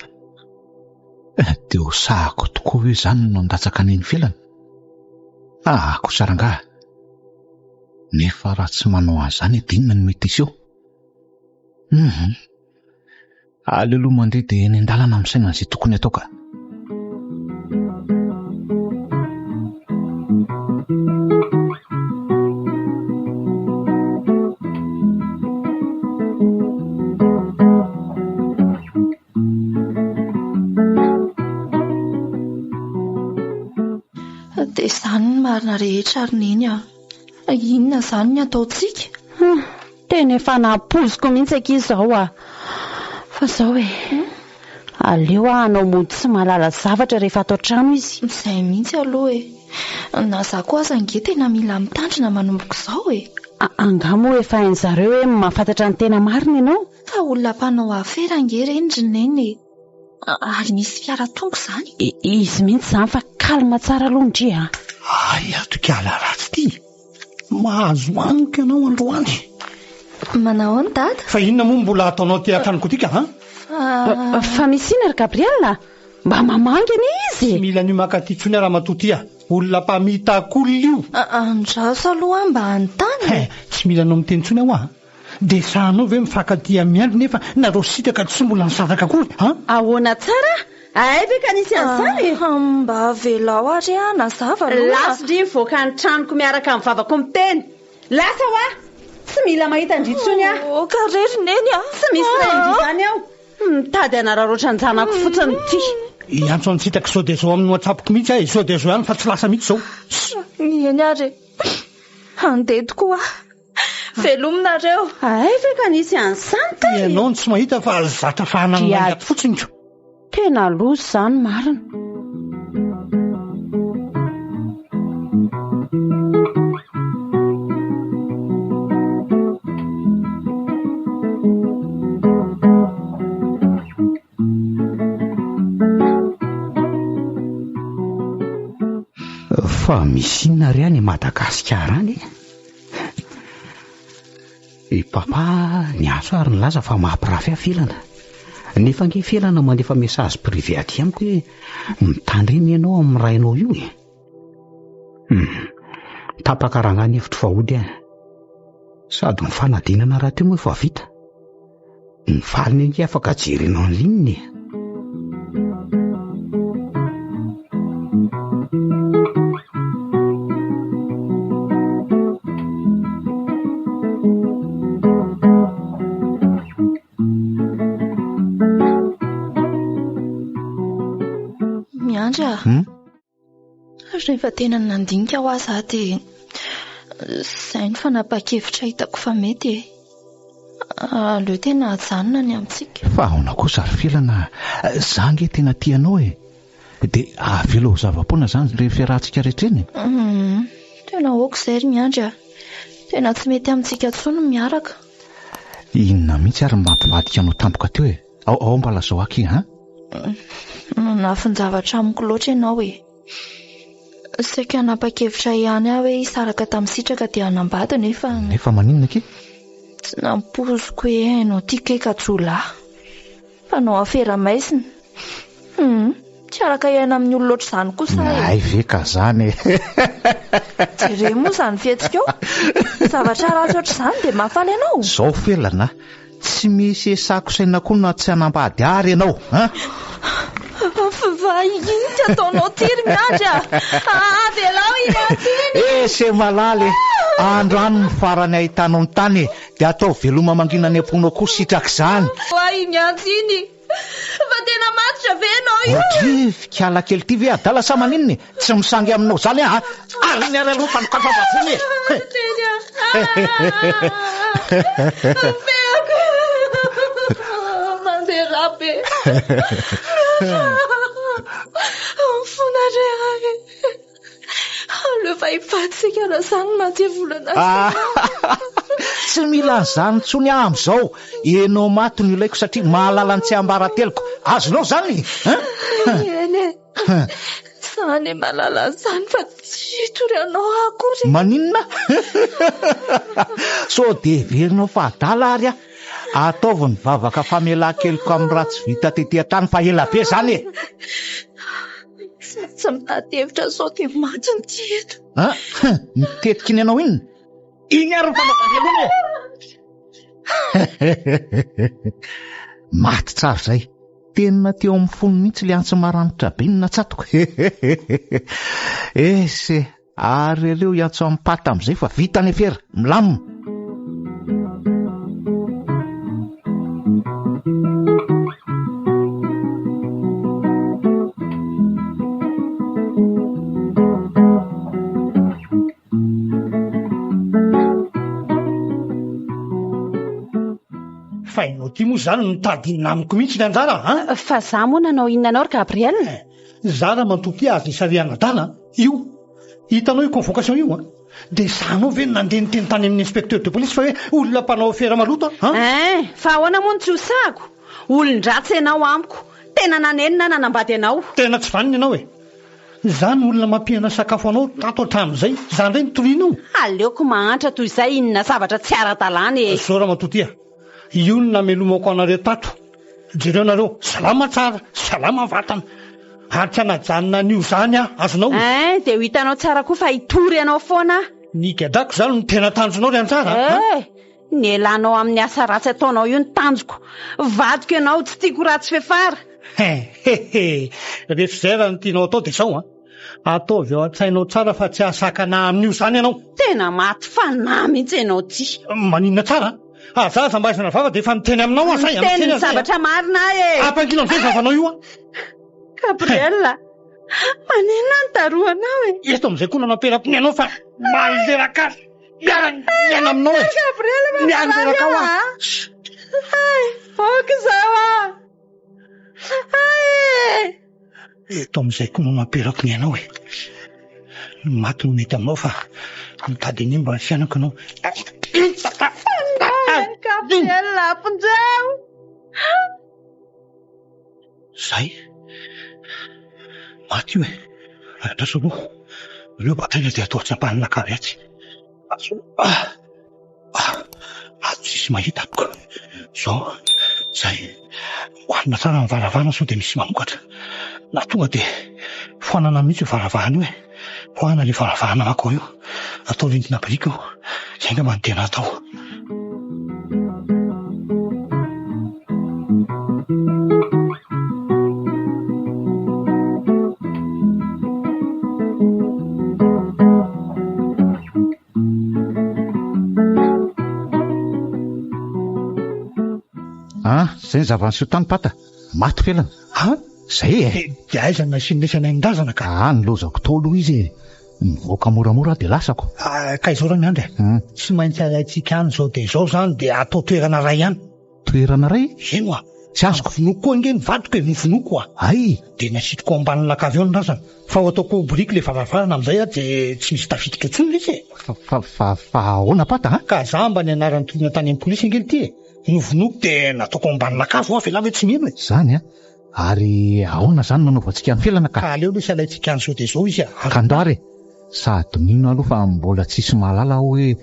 Dia ho sahako tokoa ve izany no handatsaka an'iny felana? Ah, kosa rangahy. Nefa raha tsy manao an'izany dia inona no mety hiseho? Hum. Aleo aloha mandeha dia eny an-dalana misaina an'izay tokony atao ka. Dia izany ny marina rehetra ry Neny a! Inona izany ny ataontsika? Hum, tena efa nampoiziko mihitsy akia izao a! Fa izao e, aleo aho hanao mody tsy mahalala zavatra rehefa ato an-trano izy. Izay mihitsy aloha e! Na izaho koa aza ange tena mila mitandrina manomboka izao e! Angaha moa efa hain-jareo hoe mahafantatra ny tena marina ianao? Fa olona mpanao afera ange ireny ry Neny e! Ary misy fiara tonga izany? Izy mihitsy izany fa calme tsara aloha ndry a! Hay ato kala ratsy ity! Mahazo amiko ianao androany! Manahoana dada? Fa inona moa mbola ataonao aty an-tranoko aty ka an? Fa. Fa misy inona ry Gabriel? Mba mamangy anie izy e! Tsy mila an'io mankaty intsony aho ramatoa ity a! Olona mpamitak'olona io! Andraso aloha aho mba hanontany e! He! Tsy mila anao miteny intsony aho an! Dia sahanao ve mifankatia amin'i Andry nefa nareo sitraka tsy mbola nisaraka akory an? Ahoana tsara? Hay ve ka nisy an'izany e? Mba avelao ary aho hanazava aloha. Lasa ndry mivoaka ny tranoko miaraka amin'ny vavako miteny. Lasa hoa! Tsy mila mahita an-dry intsony aho. Aoka re ry Neny a! Tsy misy rain-dry izany ao. Mitady hanararaotra an-janako fotsiny ity. Hiantso an'i Sitraka sao dia izao amin'ny WhatsApp-ko mihitsy aho e! Sao dia izao ihany fa tsy lasa mihitsy izao. Eny ary e! Handeha tokoa aho. Velomy nareo. Hay ve ka nisy an'izany kay? Ianao no tsy mahita fa zatra fahanana mangaty fotsiny ko. Tena loza izany marina. Fa misy inona re any Madagasikara any e? I papa niantso ary nilaza fa mampirafy ahy Felana. Nefa ange Felana mandefa message privé aty amiko hoe mitandrema ianao amin'ny rainao io e. Hum, tapaka rangahy ny hevitro fa hody aho. Sady ny fanadinana rahateo moa efa vita. Ny valiny ange afaka jerena en ligne e. Miandry ah. Hmm? Rehefa tena nandinika hoa za dia izay no fanapahan-kevitra hitako fa mety e. Aleo tena ajanona ny amintsika. Fa ahoana kosa ry Felana, za ange tena tia anao e. Dia avela ho zava-poana izany ireny fiarahantsika rehetra ireny e? Hum, tena ok izay ry Miandry a. Tena tsy mety amintsika intsony ny miaraka. Inona mihitsy ary no mampivadika anao tampoka teo e? Ao, ao mba lazao aky an! Nanafin-javatra amiko loatra ianao e. Saika hanapa-kevitra ihany aho hoe hisaraka tamin'i Sitraka dia hanambady nefa. Nefa maninona akia? Tsy nampoiziko hoe hainao ity kay ka jiolahy. Mpanao afera maizina. Hum, tsy araka hiaina amin'ny olona ohatr'izany kosa aho e. Hay ve ka zany e. Jereo moa izany fihetsikao. Zavatra ratsy ohatr'izany dia mahafaly anao? Zao Felana a, tsy misy esako saina koa na tsy hanambady ary ianao an! Fa inona ty ataonao ty ry Miandry a? Avelao iny anty iny! Eh se malala e! Androany no farany ahitanao ny tany e! Dia ataovy veloma mangina any am-ponao koa sitrak'izany. Oay iny antsy iny! Fa tena matotra ve ianao io? Ohatry fikala kely ity ve adala sa maninona e? Tsy misangy aminao izany aho a! Ary ny ary aloha fanokafam-bavony e! Teny a! Feako! Mandeha rà be! Mifona re ahy! Aleo fa hifaty-tsika raha izany no maha-devolana azy. Tsy mila an'izany intsony aho amin'izao. Ianao maty no ilaiko satria mahalala ny tsiambarateloko. Azonao izany? Hein? Eny e. Za anie mahalala an'izany fa tsy hitory anao aho akory. Maninona? Sao dia heverinao fa adala ary aho? Ataovy ny vavaka famelan-keloka amin'ny ratsy vita tety an-tany fa ela be izany e! Sady tsy mitady hevitra sao dia maty ny tia eto. Ah, mitetika iny anao inona? Iny ary ny fanaovan-dRelona e! Maty tsara izay. Tena teo amin'ny fony mihitsy ilay antsy maranitra be no natsatoko. Ese, ary aleo hiantso amin'ny pata amin'izay fa vita ny afera, milamina. Fa ianao ity moa izany mitady inona amiko mihitsy ny anjara an? Fa za moa nanao inona anao ry Gabriel? Za ramatoa ity azo isarihana adala an! Io hitanao io convocation io an! Dia sahinao ve ny nandeha niteny tany amin'ny inspecteur de police fa hoe olona mpanao afera maloto an? Hein! Fa ahoana moa no tsy ho sahako? Olon-dratsy ianao amiko. Tena nanenina aho nanambady anao. Tena tsy vanona ianao e! Izany olona mampihana sakafo anao tato hatramin'izay, izany indray no torianao? Aleoko mahantra toy izay inona zavatra tsy ara-dalàna e! Zao ramatoa ty a! Io no namelomako anareo tato. Jereo nareo, salama tsara, salama vatana. Ary tsy hanajanona an'io izany aho, azonao? Hein, dia ho hitanao tsara koa fa hitory anao foana aho. Ny higadrako izany no tena tanjonao ry Anjara a! Eh! Ny elanao amin'ny asa ratsy ataonao io no tanjoko. Vadiko ianao, tsy tiako ho ratsy fiafara. He he he! Rehefa izay raha ny tianao atao dia izao an! Ataovy ao an-tsainao tsara fa tsy hahasakana ahy amin'io izany ianao. Tena maty fanahy mihitsy ianao ity. Maninona tsara an? Aza aza mba vava dia efa miteny aminao aho zay an! Miteny ny zavatra marina aho e! Ampangino amin'izay ny vavanao io an! Gabriel, maninona no darohanao e? Eto amin'izay koa nanao perako ny anao fa maleraka ahy. Miara-miaina aminao e! Gabriel, Miara-miaraka ao aho. Hay, aoka izao ah! Hay e! Eto amin'izay koa no namperako ny anao e! Ny maty no mety aminao fa mitady hanimba ny fiainako ianao. Gabriel, aponjao! Zay! Maty io e! Andraso aloha. Ireo bataina dia atao atsy ambanin'ny lakavy atsy. Ato tsisy mahita amiko. Zao, zay. Oharina tsara ny varavarana sao dia misy mamokatra. Na tonga dia foanana mihitsy io varavarana io e. Foanana ilay varavarana mankao io. Atao rindrina biriky io. Izay angamba no tena atao. Ah, zay ny zava-niseho tany Pata. Maty felana. Ha? Zay e. Dia aiza no nasian'ny lesy anay-ndrazana ka? Ah, nilozako tao aloha izy e. Nivoaka moramora aho dia lasako. Ah, ka izao Ramiandry e. Hmm. Tsy maintsy alaintsika any izao dia izao izany dia atao toerana iray ihany. Toerana iray? Eny oa. Tsy azoko. Novonoiko koa ange ny vadiko e, novonoiko oa. Hay! Dia nasitriko ao ambanin'ny lakavy ao ny razana. Fa ho ataoko biriky ilay varavarana amin'izay aho dia tsy misy tafiditra intsony lesy e. Fa, fa, fa, fa ahoana Pata a? Ka za mba nianarany toriana tany amin'ny polisy ange ity e. Novonoiko dia nataoko ao ambany lakavy oa, avy hoe tsy mino e. Izany a? Ary ahoana izany no anaovantsika ny felana ka? Ka aleo aloha tsy alaintsika any sao dia izao izy a! Ka ndao ary e! Sady mino aloha fa mbola tsisy mahalala aho hoe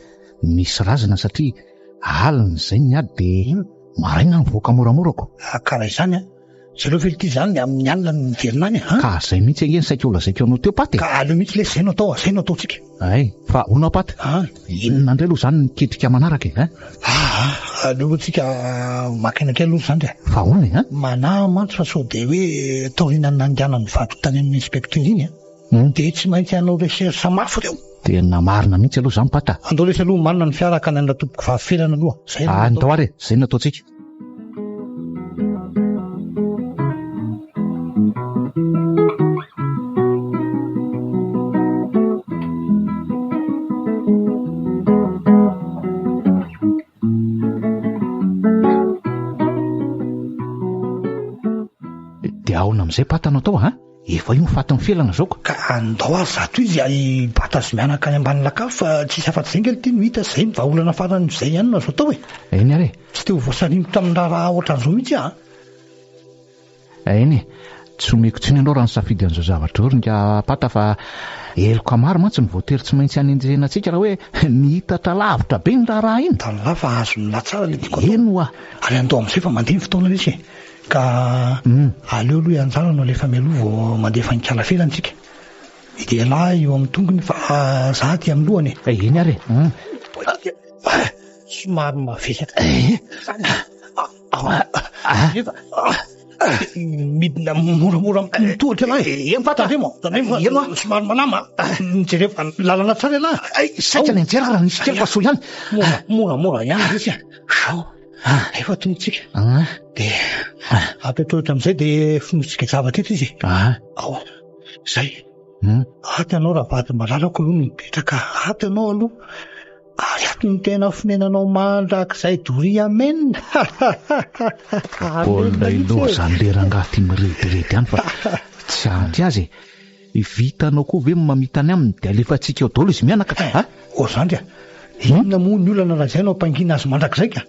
misy razana satria alina izay ny ady dia maraina aho mivoaka moramora ko! Ka raha izany an! Jereo ve ity izany amin'ny alina no miverina any an! Ka izay mihitsy ange no saika holazaiko anao teo Paty e! Ka aleo mihitsy lesy izay no atao a! Izay no ataontsika! Hay, fa hono aho Paty, inona indray aloha izany ny ketrika manaraka e, hein? Aa, aleo aloha tsika maka aina kely aloha zandry a. Fa ahoana e, hein? Manahy mantsy fa sao dia hoe taorianan'ny nandehanan'ny vadiko tany amin'ny inspecteur iny an, dia tsy maintsy hanao recherche mafy ireo. Tena marina mihitsy aloha izany Paty a. Andao lesy aloha omanina ny fiara hakana an'i Ratompoko Felana aloha, izay no atao. Andao ary e, izay no ataontsika. Dia ahoana amin'izay pata no atao a? Efa io ny fatin'ny felana zao ka. Ka andao ary zato izy hibata azy mianaka any ambany lakavy fa tsisy afa-tsy izay nge ity no hita zay ny vahaolana farany izay ihany no azo atao e. Eny ary e. Tsy te ho voasaringotra amin'ny raharaha ohatran'izao mihitsy aho a. Eny e. Tsy omeko tsiny ianao raha nisafidy an'izao zavatra izao ry Ingahy Pata fa heloka maro mantsy no voatery tsy maintsy hanenjehina antsika raha hoe nihitatra lavitra be iny raharaha iny. Tanilahy fa azon'ny lahy tsara ilay tiako atao. Eny ho'a. Ary andao amin'izay fa mandeha ny fotoana lesy e. Ka aleo aloha i Anjara no alefa mialoha vao mandefa an'i Kala Felana isika. Ialahy eo amin'ny tongony fa za aty amin'ny lohany e. Eny ary e. Somary mavesatra. Midina moramora amin'ny tohatra ialahy e. Eny fa tandremo. Tandremo fa somary malama. Jereo lalana tsara ialahy. Saika nianjera raha nisy kely fa soa ihany. Moramora ihany lesy a. Zao. Efa tonga tsika. Dia apetraotra amin'izay dia fonositsika zavatra eto izy. Ao. Zay. Ato ianao raha vady malalako aloha no mipetraka. Ato ianao aloha. Ary ato no tena fonenanao mandrakizay doria amen. Baolina iloha izany le rangahy ty mirediredy any fa tsy ampy azy e. Vitanao koa ve ny mamita ny aminy dia alefantsika ao daholo izy mianaka a? Ô zandry a! Inona moa ny olana raha izay no ampangina azy mandrakizay ka?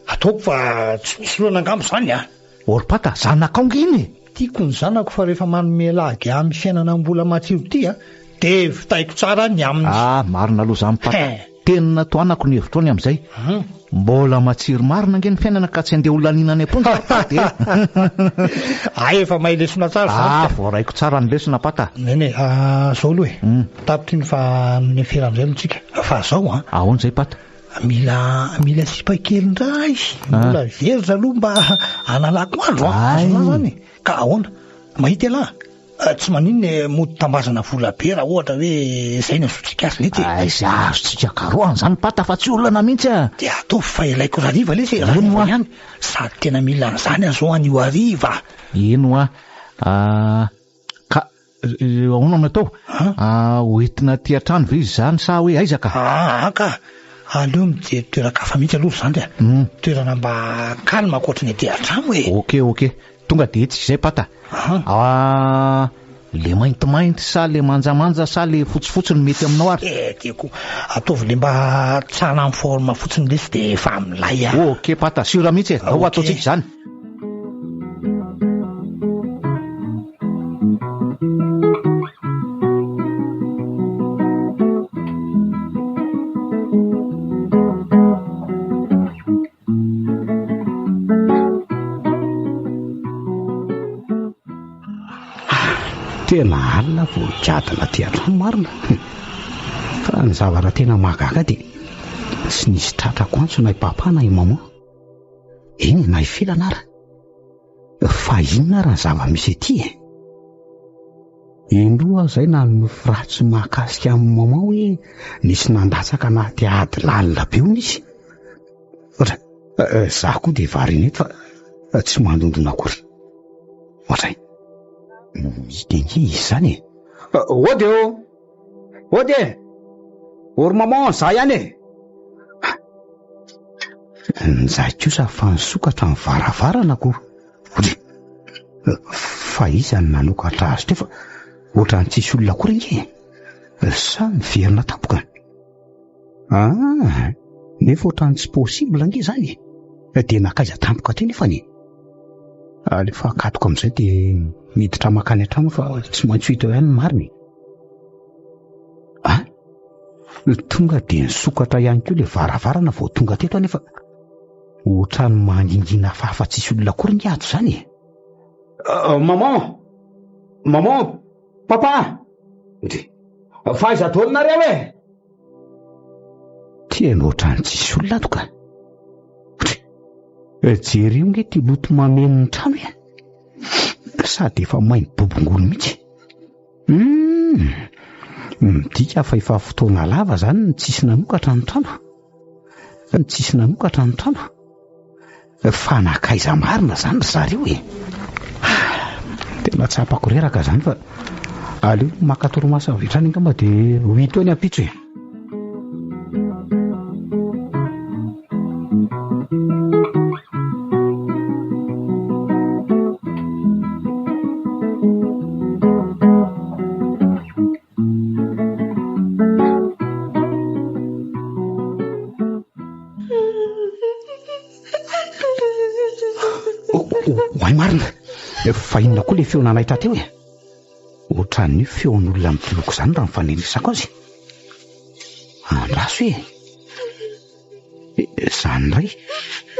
Ataoko fa tsy misy olana angamba izany a! Ô ry Pata, zanakao nge iny e! Tiako ny zanako fa rehefa manome lagy ahy amin'ny fiainana mbola matsiro ity a, dia vitaiko tsara ny aminy. Ah, marina aloha izany Pata. Tena tohanako ny hevitrao ny amin'izay. Mbola matsiro marina ange ny fiainana ka tsy andeha ho laniana any am-ponja ry Pata e! Hay efa mahay lesona tsara izany ka. Ah, voaraiko tsara ny lesona Pata. Eny e, zao aloha e. Tapitra iny fa miafera amin'izay aloha tsika. Fa zao an. Ahoana izay Pata? Mila, mila sipa kely indray. Mbola verge aloha mba hanalako andro an. Azonao izany e. Ka ahoana? Mahita ialahy? Tsy maninona e, mody tambazana vola be raha ohatra hoe izay no azontsika azy letsy e. Aiza azontsika karohana izany Pata fa tsy olana mihitsy a! Dia ataovy fa ilaiko rahariva lesy e, rahariva ihany, sady tena mila an'izany aho izao anio hariva. Eny hoa, ka ahoana no atao? Ho entina aty an-trano ve izy izany sa hoe aiza ka? Aa ka, aleo mijery toeran-kafa mihitsy aloha ry zandry a, toerana mba calme ankoatry ny aty an-trano e. Ok ok, Tonga dia hetsika izay Pata. Ah, le maintimainty sa le manjamanja sa le fotsifotsy no mety aminao ary? Eh, tiako. Ataovy le mba tsara en forme fotsiny lesy dia efa milay ah. Ok Pata, sûr mihitsy e. Ndao ataontsika izany. Tena alina vao nigadona aty an-trano marina. Fa ny zavatra tena mahagaga dia tsy nisy tratrako antso na i papa na i maman. Eny e, na i Felana ara. Fa inona ara ny zava-misy ety e? Indroa aho izay nanonofy ratsy mahakasika an'i maman hoe nisy nandatsaka anaty ady lalina be hono izy. Ohatra, izaho koa dia variana eto fa tsy mandondona akory. Ohatray, mety ange izy izany e. Ody ô! Ody e! Ô ry maman, izaho ihany e! Njay kosa fa nisokatra ny varavarana ko. Ry! Fa iza no nanokatra azy teo fa ohatran'ny tsisy olona akory ange e! Sa miverina tampoka? Ah! Nefa ohatran'ny tsy possible ange izany e! Dia nankaiza tampoka teo nefany e? Alefa akatoko amin'izay dia miditra mankany an-trano fa tsy maintsy ho hita eo ihany ny marina e! Ah! Tonga dia nisokatra ihany koa ilay varavarana vao tonga teto aho nefa ohatran'ny mangingina hafahafa tsisy olona akory nge ato izany e! Maman! Maman! Papa! Ndry! Fa aiza daholo nareo e? Tena ohatran'ny tsisy olona ato ka! Ndry! Jereo nge ity loto mameno ny trano e! Sady efa may mibobongolo mihitsy. Humm! Midika fa efa fotoana lava izany no tsisy nanokatra ny trano. No tsisy nanokatra ny trano. Fa nankaiza marina izany ry zareo e? Tena tsapako reraka izany fa aleo maka torimaso avy hatrany angamba dia ho hita eo ny ampitso e. Oay marina, fa inona koa ilay feo nanaitra teo e? Ohatran'ny hoe feon'olona mitoloko izany raha ny fanerisako azy. Andraso e! Izany indray,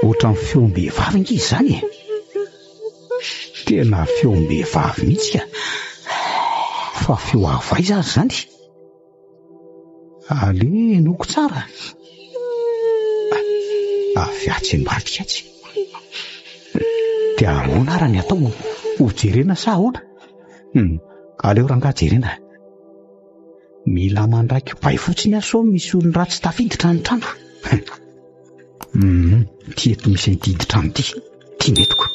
ohatran'ny feom-behivavy ange izany e! Tena feom-behivavy mihitsy ka! Fa feo avy aiza ary izany? Aleo henoiko tsara. Avy atsy ambadika atsy. Dia ahoana ary ny atao? Ho jerena sa ahoana? Aleo rangahy jerena. Mila mandray kibay fotsiny aho sao misy olon-dratsy tafiditra ny trano. Hum, ity eto misy an'ity hiditra ity. Ity no entiko.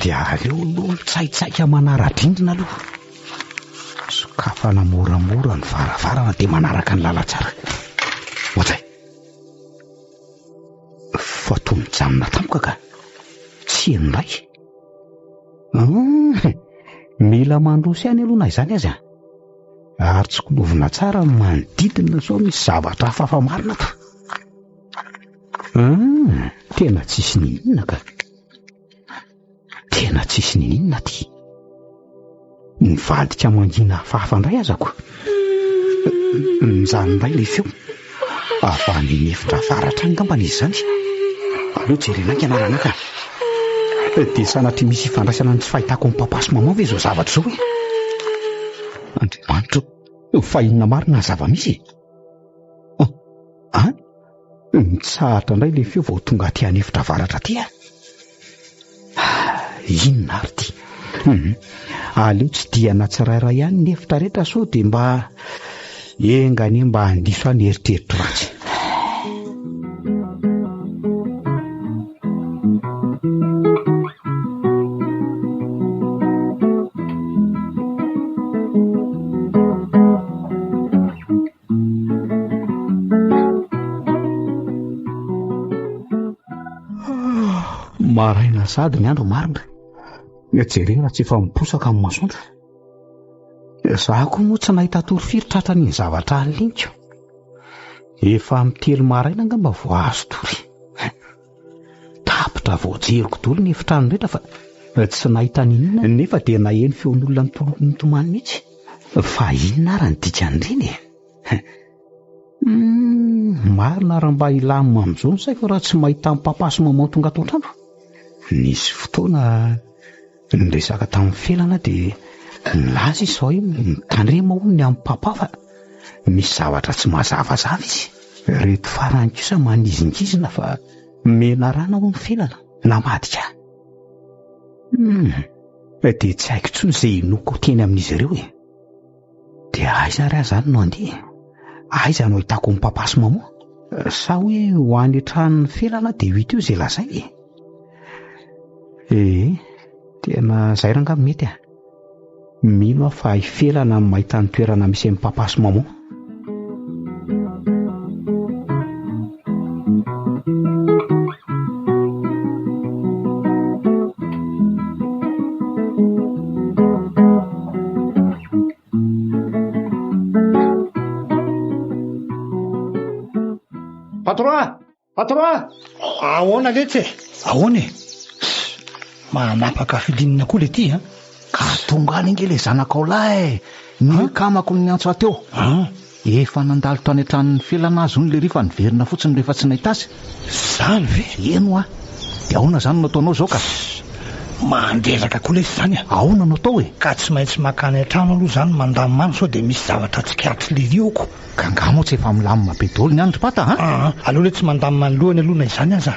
Dia aleo aloha mitsaitsaika manara-drindrina aloha. Sokafana moramora ny varavarana dia manaraka ny lalantsara. Ohatray. Fa toa mijanona tampoka ka. Tsy heno indray. Hum, mila mandroso ihany aloha na izany aza. Ary tsikilovina tsara ny manodidina sao misy zavatra hafahafa marina ato. Hum, tena tsisy niniana ka. Tena tsisy niniana aty. Nivadika mangina hafahafa indray azako. Mijanona indray ilay feo. Avy any an'efitra avaratra any angambany izy izany. Aleo jerena haingana rangahy ka. Dia sanatria misy ifandraisana ny tsy fahitako an'i papa sy maman ve izao zavatra izao e? Andriamanitra ô, fa inona marina ny zava-misy e? An? Mitsahatra indray ilay feo vao tonga aty an'efitra avaratra aty aho. Inona ary ity? Hum, aleo tsidihana tsirairay ihany ny efitra rehetra sao dia mba enga anie mba handiso ahy ny eritreritro ratsy. Maraina sady ny andro marina. Jereo raha tsy efa miposaka ny masoandro. Izaho koa moa tsy nahita tory firy tratran'iny zavatra alina Efa amin'ny telo maraina angamba vao azo tory. Tapitra voajeriko daholo ny efitrano rehetra fa tsy nahita n'inona nefa dia naheno feon'olona nitoloko nitomany mihitsy. Fa inona ary ny dikan'ireny e? Hum, marina raha mba hilamina amin'izao ny saiko raha tsy mahita an'i papa sy maman tonga ato an-trano. Nisy fotoana niresaka tamin'i Felana dia Nilaza izy fa hoe mitandrema hono ny amin'i papa fa misy zavatra tsy mazavazava izy. Ireto farany kosa manizingizina fa menarana hono Felana namadika ahy. Hum, dia tsy haiko intsony izay hinoako teny amin'izy ireo e. Dia aiza ary aho izany no handeha? Aiza no ahitako an'i papa sy maman? Sa hoe ho any an-tranon'i Felana dia ho hita eo izay lazainy e? Ee, tena izay rangaha mety a. Mino aho fa i Felana no mahita ny toerana misy an'i papa sy maman. Patron a! Patron a! Ahoana letsy e? Ahoana e? Manapaka filinina koa le ty a! Ka tonga any ange le zanakao lahy e! Ny akamako no niantso ahy teo. Efa nandalo tany an-tranon'i Felana azy hono lery fa niverina fotsiny rehefa tsy nahita azy. Zany ve? Eny hoa. Dia ahoana izany no ataonao izao ka? Mandreraka koa lesy izany a! Ahoana no atao e? Ka tsy maintsy mankany an-trano aloha izany mandamina any sao dia misy zavatra tsikaritr'i Lery eo ko. Ka angaha moa tsy efa milamina be daholo ny any ry Pata a? Aa, aleo le tsy mandamina ny lohany aloha na izany aza.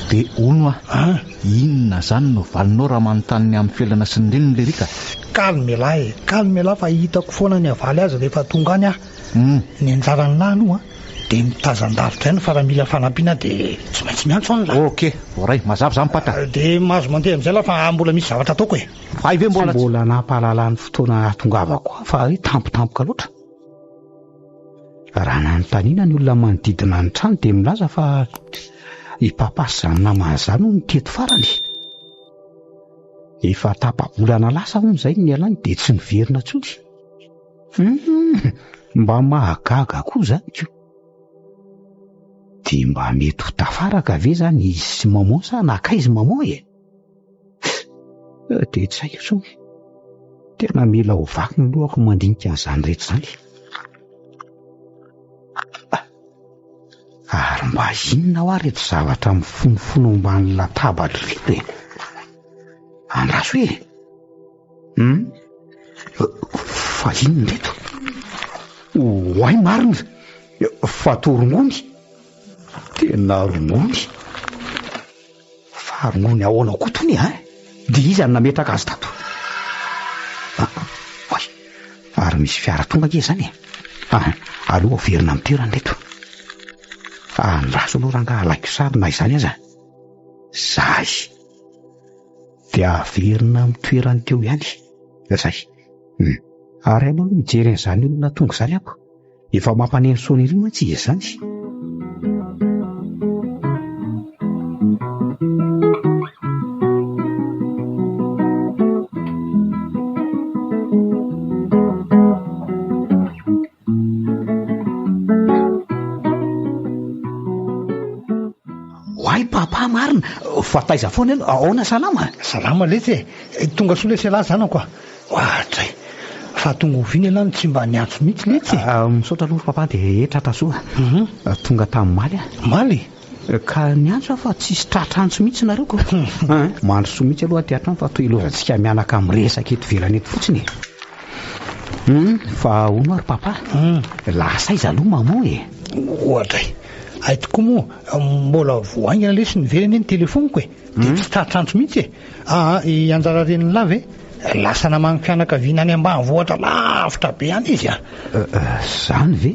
Dia hono hoa, Aa. inona izany no valinao raha manontany ny amin'i Felana sy ny reniny Lery ka? Calme elah e, calme elah fa hitako foana ny havaly azy rehefa tonga any aho. Ny anjaran'lah aloha dia mitazan-davitra ihany fa raha mila fanampiana dia tsy maintsy miantso an'lah. Ok, voaray, mazava izany Pata. Dia mahazo mandeha amin'izay lah fa mbola misy zavatra ataoko e. Hay ve mbola tsy. Mbola nampahalala ny fotoana hahatongavako aho fa hoe tampotampoka loatra. Raha nanontaniana ny olona manodidina ny trano dia milaza fa i Papa sy izany namany izany hono no teto farany. Efa tapa-bolana lasa hono izay no nialany dia tsy niverina intsony. Hum, mba mahagaga koa izany ko. Dia mba mety ho tafaraka ve izany izy sy maman sa nankaiza maman e? Dia tsy haiko intsony. Tena mila ho vaky ny lohako mandinika an'izany rehetra izany. Ary mba inona hoa reto zavatra mifonofono ambany latabatra ireto e? Andraso e! Hum? Fa inona ireto? Oay marina! Fa toa rongony! Tena rongony! Fa rongony ahoana koa tony e? Dia iza no nametraka azy tato? Ah, oay! Ary misy fiara tonga ange izany e! Ah, aleo averina amin'ny toerany ireto. Andraso aloha rangaha alaiko sary na izany aza. Zay! Dia averina amin'ny toerany teo ihany. Zay. Hum. Ary aleo aloha mijery an'izany olona tonga izany aho. Efa mampaneno sonnerie mantsy izy izany. Oay papa marina fa taiza foana ianao? Ahoana salama? Salama letsy e! Tonga soa lesy ialahy zanako a! Oadray! Fa tonga oviana ialahy no tsy mba niantso mihitsy letsy e? Misaotra aloha ry papa dia tratra soa. Tonga tamin'ny omaly aho. Omaly? Ka niantso aho fa tsisy tratra antso mihitsy nareo ko. Mandrosoa mihitsy aloha aty an-trano fa toy ilaozantsika mianaka miresaka eto ivelany eto fotsiny e. Hum, fa hono ary papa, lasa aiza aloha maman e? Oadray! Hay tokoa moa, mbola vao haingana lesy niverina anie ny telefoniko e! Dia tsy tratra antso mihitsy e! Aa, i Anjara renin'lah ve? Lasa namangy fianakaviana any ambanivohitra lavitra be any izy a! Zany ve?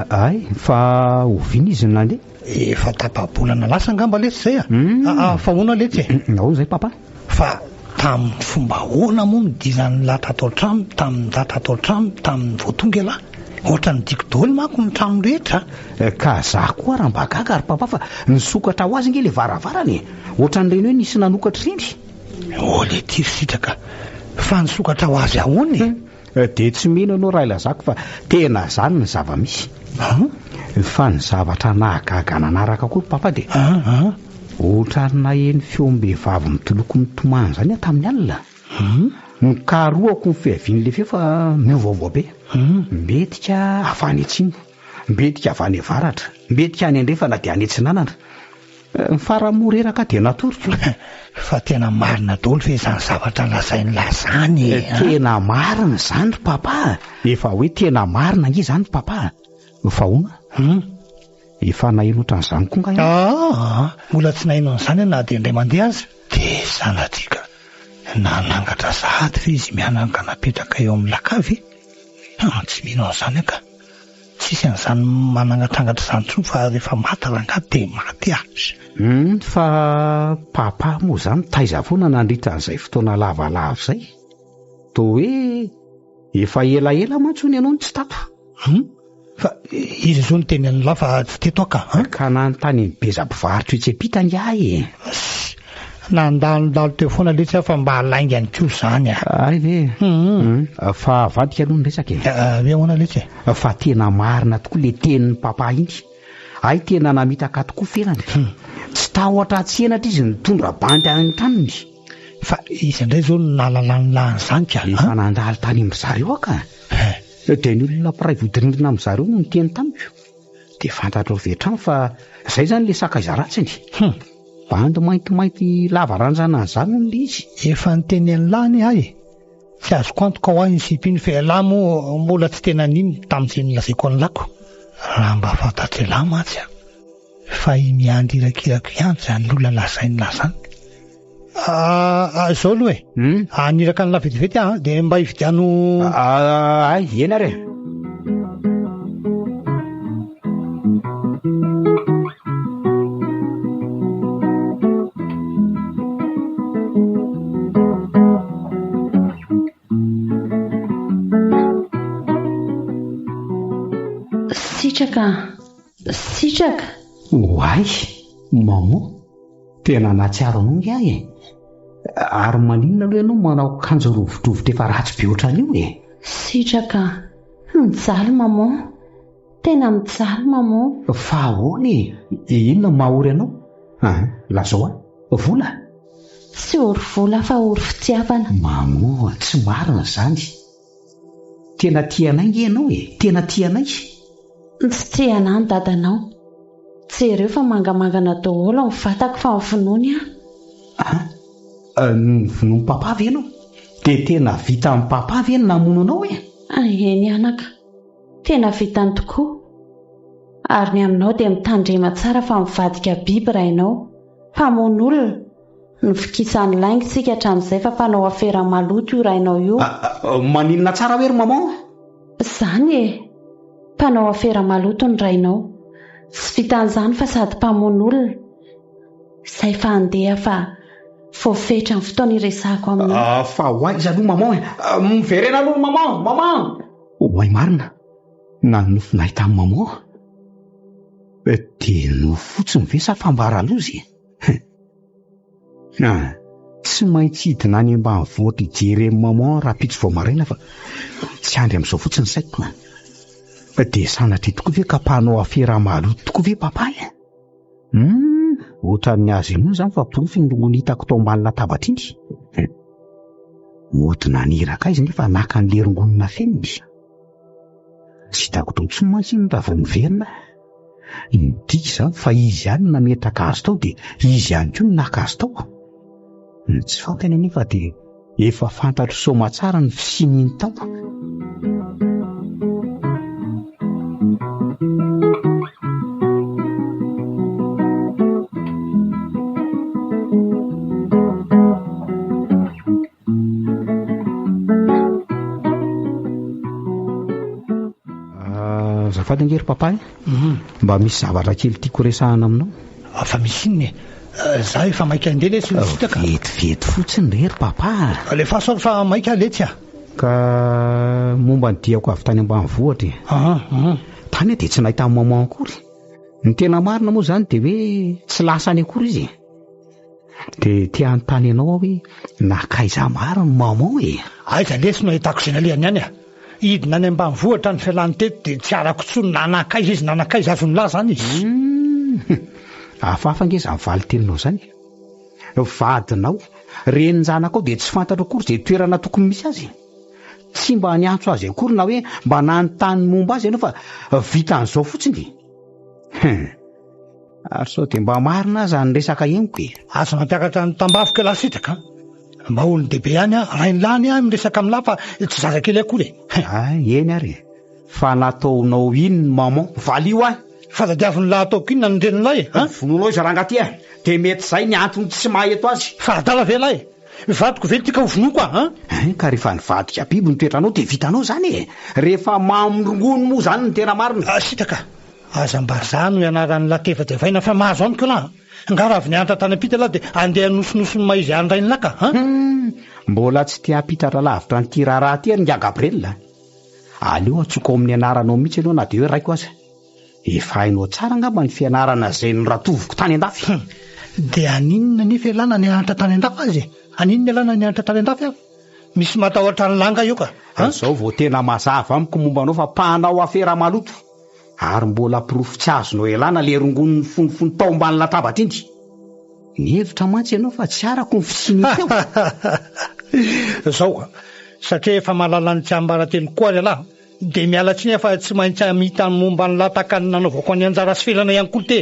Hay, fa oviana izy no nandeha? Efa tapa-bolana lasa angamba letsy izay a! Aa, fa ahoana letsy e? Ahoana izay papa? Fa tamin'ny fomba ahoana moa no nidiran'lah tato an-trano tamin'ny tato an-trano tamin'ny vao tonga ialahy? Ohatran'ny diako daholo manko ny trano rehetra a! Ka za koa raha mba gaga ry papa fa nisokatra ho azy ange le varavarana e! Ohatran'ireny hoe nisy nanokatra ireny. Oh le ty ry sitraka fa nisokatra ho azy ahoana e? Dia tsy mino ianao raha ilazako fa tena izany ny zava-misy. Fa ny zavatra nahagaga nanaraka koa ry papa dia ohatran'ny naheno feom-behivavy mitoloko mitomany izany aho tamin'ny alina. Nokarohako ny fiavian'ilay feo fa miovaova be. Mbetika avy any atsimo, mbetika avy any avaratra, mbetika any andrefana dia any atsinanana. Ny farany moa reraka dia natoriko. Fa tena marina daholo ve izany zavatra lazain'lah izany e? Tena marina izany ry papa a! Efa hoe tena marina ange izany ry papa a! Fa ahoana? Hum? Efa naheno ohatran'izany koa nga ianao? Aa! Mbola tsy naheno an'izany aho na dia indray mandeha aza. Dia sanatria ka nanangatra sahady ve izy mianaka napetraka eo amin'ny lakavy e? Haa, tsy mino an'izany aho ka. Tsisy an'izany manangatrangatra izany intsony fa rehefa maty rangahy dia maty ah! Humm fa papa moa izany taiza foana nandritra an'izay fotoana lavalava izay? Toa hoe efa elaela mantsy hono ianao no tsy tato. Humm fa iza izao no niteny an'lah fa tsy teto aho ka an? Ka nanontany an'i Beza mpivarotra etsy am-pita angaha e! Nandalondalo teo foana letsy aho fa mba laingany koa izany a! Hay ve? Hum. Fa avadika aloha ny resaka e. Hoe ahoana letsy e? Fa tena marina tokoa le tenin'i papa iny. Hay tena namitaka tokoa Ferany. Tsy tahotra tsy henatra izy nitondra bandy any an-tranony. Fa iza indray izao no nahalalany lahy an'izany ka? Efa nandalo tany amin-dry zareo aho ka. Dia ny olona mpiray vodirindrina amin-dry zareo no niteny tamiko. Dia fantatro avy hatrany fa izay izany ilay sakaiza ratsiny. Hum. Bandy maintimainty lava ranjana an'izany hono ilay izy. Efa niteny an'lah anie aho e! Tsy azoko antoka ho'a iny sipa iny fa ialahy moa mbola tsy tena nino tamin'izay nolazaiko an'lah ko. Raha mba fantatr'ialahy mantsy an! Fa i miandry irakirako ihany izany olona lazain'lah izany. Ah, izao aloha e! Hum? Haniraka an'lah vetivety aho an, dia mba hividiano. Ah, ay, eny ary e! Sitraka, sitraka. Oay, maman. Tena nahatsiaro anao nge aho e! Ary maninona aloha ianao manao akanjo rovidrovitra efa ratsy be ohatran'io e? Sitraka, mijaly maman, tena mijaly maman. Fa ahoana e? Inona no maha-ory anao? An, lazao ahy. Vola? Tsy ory vola fa ory fitiavana. Maman, tsy marina izany. Tena tia anay nge ianao e! Tena tia anay! Tsy tia anah ny dadanao. Jereo fa mangamangana daholo ny vatako fa novonoiny aho. An? Novonoin'i papa ve ianao? Dia tena vitan'i papa ve ny namono anao e? Eny anaka. Tena vitany tokoa. Ary ny aminao dia mitandrema tsara fa mivadika biby rainao. Mpamono olona. Novokisan'ny lainga isika hatramin'izay fa mpanao afera maloto io rainao io. Maninona tsara hoe ry maman? Izany e! Mpanao afera maloto ny rainao. Tsy vitan'izany fa sady mpamono olona. Izay fa handeha fa voafetra ny fotoana iresahako aminao. Fa ho aiza aloha maman e? Miverena aloha maman! Maman! Oay marina! Nanonofy nahita an'i maman. Dia nofy fotsiny ve sa fambara loza e? Ah, tsy maintsy hidina any ambanivohitra hijery an'i maman rahampitso vao maraina fa tsy andry amin'izao fotsiny ny saiko. Dia sanatria tokoa ve ka mpanao afera maloto tokoa ve papa e? Hum, ohatran'ny azo inoana izany fa porofo iny rongony hitako tao ambany latabatra iny. Mody naniraka izy nefa naka an'ilay rongony nafeniny. Tsy hitako tao intsony mantsy iny raha vao miverina aho. Midika izany fa izy ihany no nametraka azy tao dia izy ihany koa no naka azy tao. Ny tsy fantany anefa dia efa fantatro soamatsara ny fisian'iny tao. Azafady ange ry papa e. Mba misy zavatra kely tiako resahana aminao. Ah, fa misy inona e? Eh, za efa maika handeha letsy no sitraka. Vetivety fotsiny re ry papa a. Alefaso ary fa maika aho letsy a. Ka momba ny diako avy tany ambanivohitra e. Aha, aha. Tany aho dia tsy nahita an'i maman akory. Ny tena marina moa izany dia hoe tsy lasa any akory izy e. Dia te hanontany anao aho hoe nankaiza marina ny maman e? Aiza lesy no ahitako izay nalehany any a! Hidina any ambanivohitra ny fialany teto dia tsy arako intsony na nankaiza izy na nankaiza, azon'i lahy izany izy. Hum! Hafahafa ange izany valin-teninao izany e! Vadinao, renin-janakao dia tsy fantatro akory izay toerana tokony misy azy e! Tsy mba niantso azy akory na hoe mba nanontany ny momba azy ianao fa vitan'izao fotsiny e! Hum! Ary sao dia mba marina aza ny resaka henoko e? Aza mampiakatra ny tambaviko ialahy Sitraka a! Mba olon-dehibe ihany aho, rain'lahy anie aho miresaka amin'lahy fa tsy zazakely akory e! Hay, eny ary e! Fa nataonao inona maman? Valio ahy! Fa tadiavin'lahy ataoko inona ny renin'lahy e? An? Vonoinao izy rangahy ty a! Dia mety izay ny antony tsy maha eto azy. Fa adala ve ialahy e? Vadiko ve ity ka ho vonoiko aho an? Hein, ka rehefa nivadika biby ny toetranao dia vitanao izany e! Rehefa mamy rongony moa izany ny tena marina. Sitraka, aza mba za no ianaran'lah tevatevaina fa mahazo amiko lah an! Nga raha avy nianatra tany ampita lah dia andeha hanosinosin'ny maha-izy ahy ny rain'lah ka an! Hum, mbola tsy te hampitatra lavitra an'ity raharaha ity ary ingahy Gabriel a! Aleo antsoiko ao amin'ny anaranao mihitsy ianao na dia hoe raiko aza. Efa hainao tsara angamba ny fianarana izay noratoviko tany andafy. Hum! Dia haninona anefa ialahy na nianatra tany andafy aza e? Haninona ialahy na nianatra tany andafy aza? Misy matahotra an'lah nga eo ka! An? Izao vao tena mazava amiko momba anao fa mpanao afera maloto. Ary mbola porofo tsy azonao ialana le rongony nifonofono tao ambany latabatra iny. Nihevitra mantsy ianao fa tsy arako ny fisian'io teo. Izao a! Satria efa mahalala ny tsiambaratelo koa ary ialahy Dia miala tsiny aho fa tsy maintsy hamita ny momba ny lataka nanaovako an'i Anjara sy Felana ihany koa te.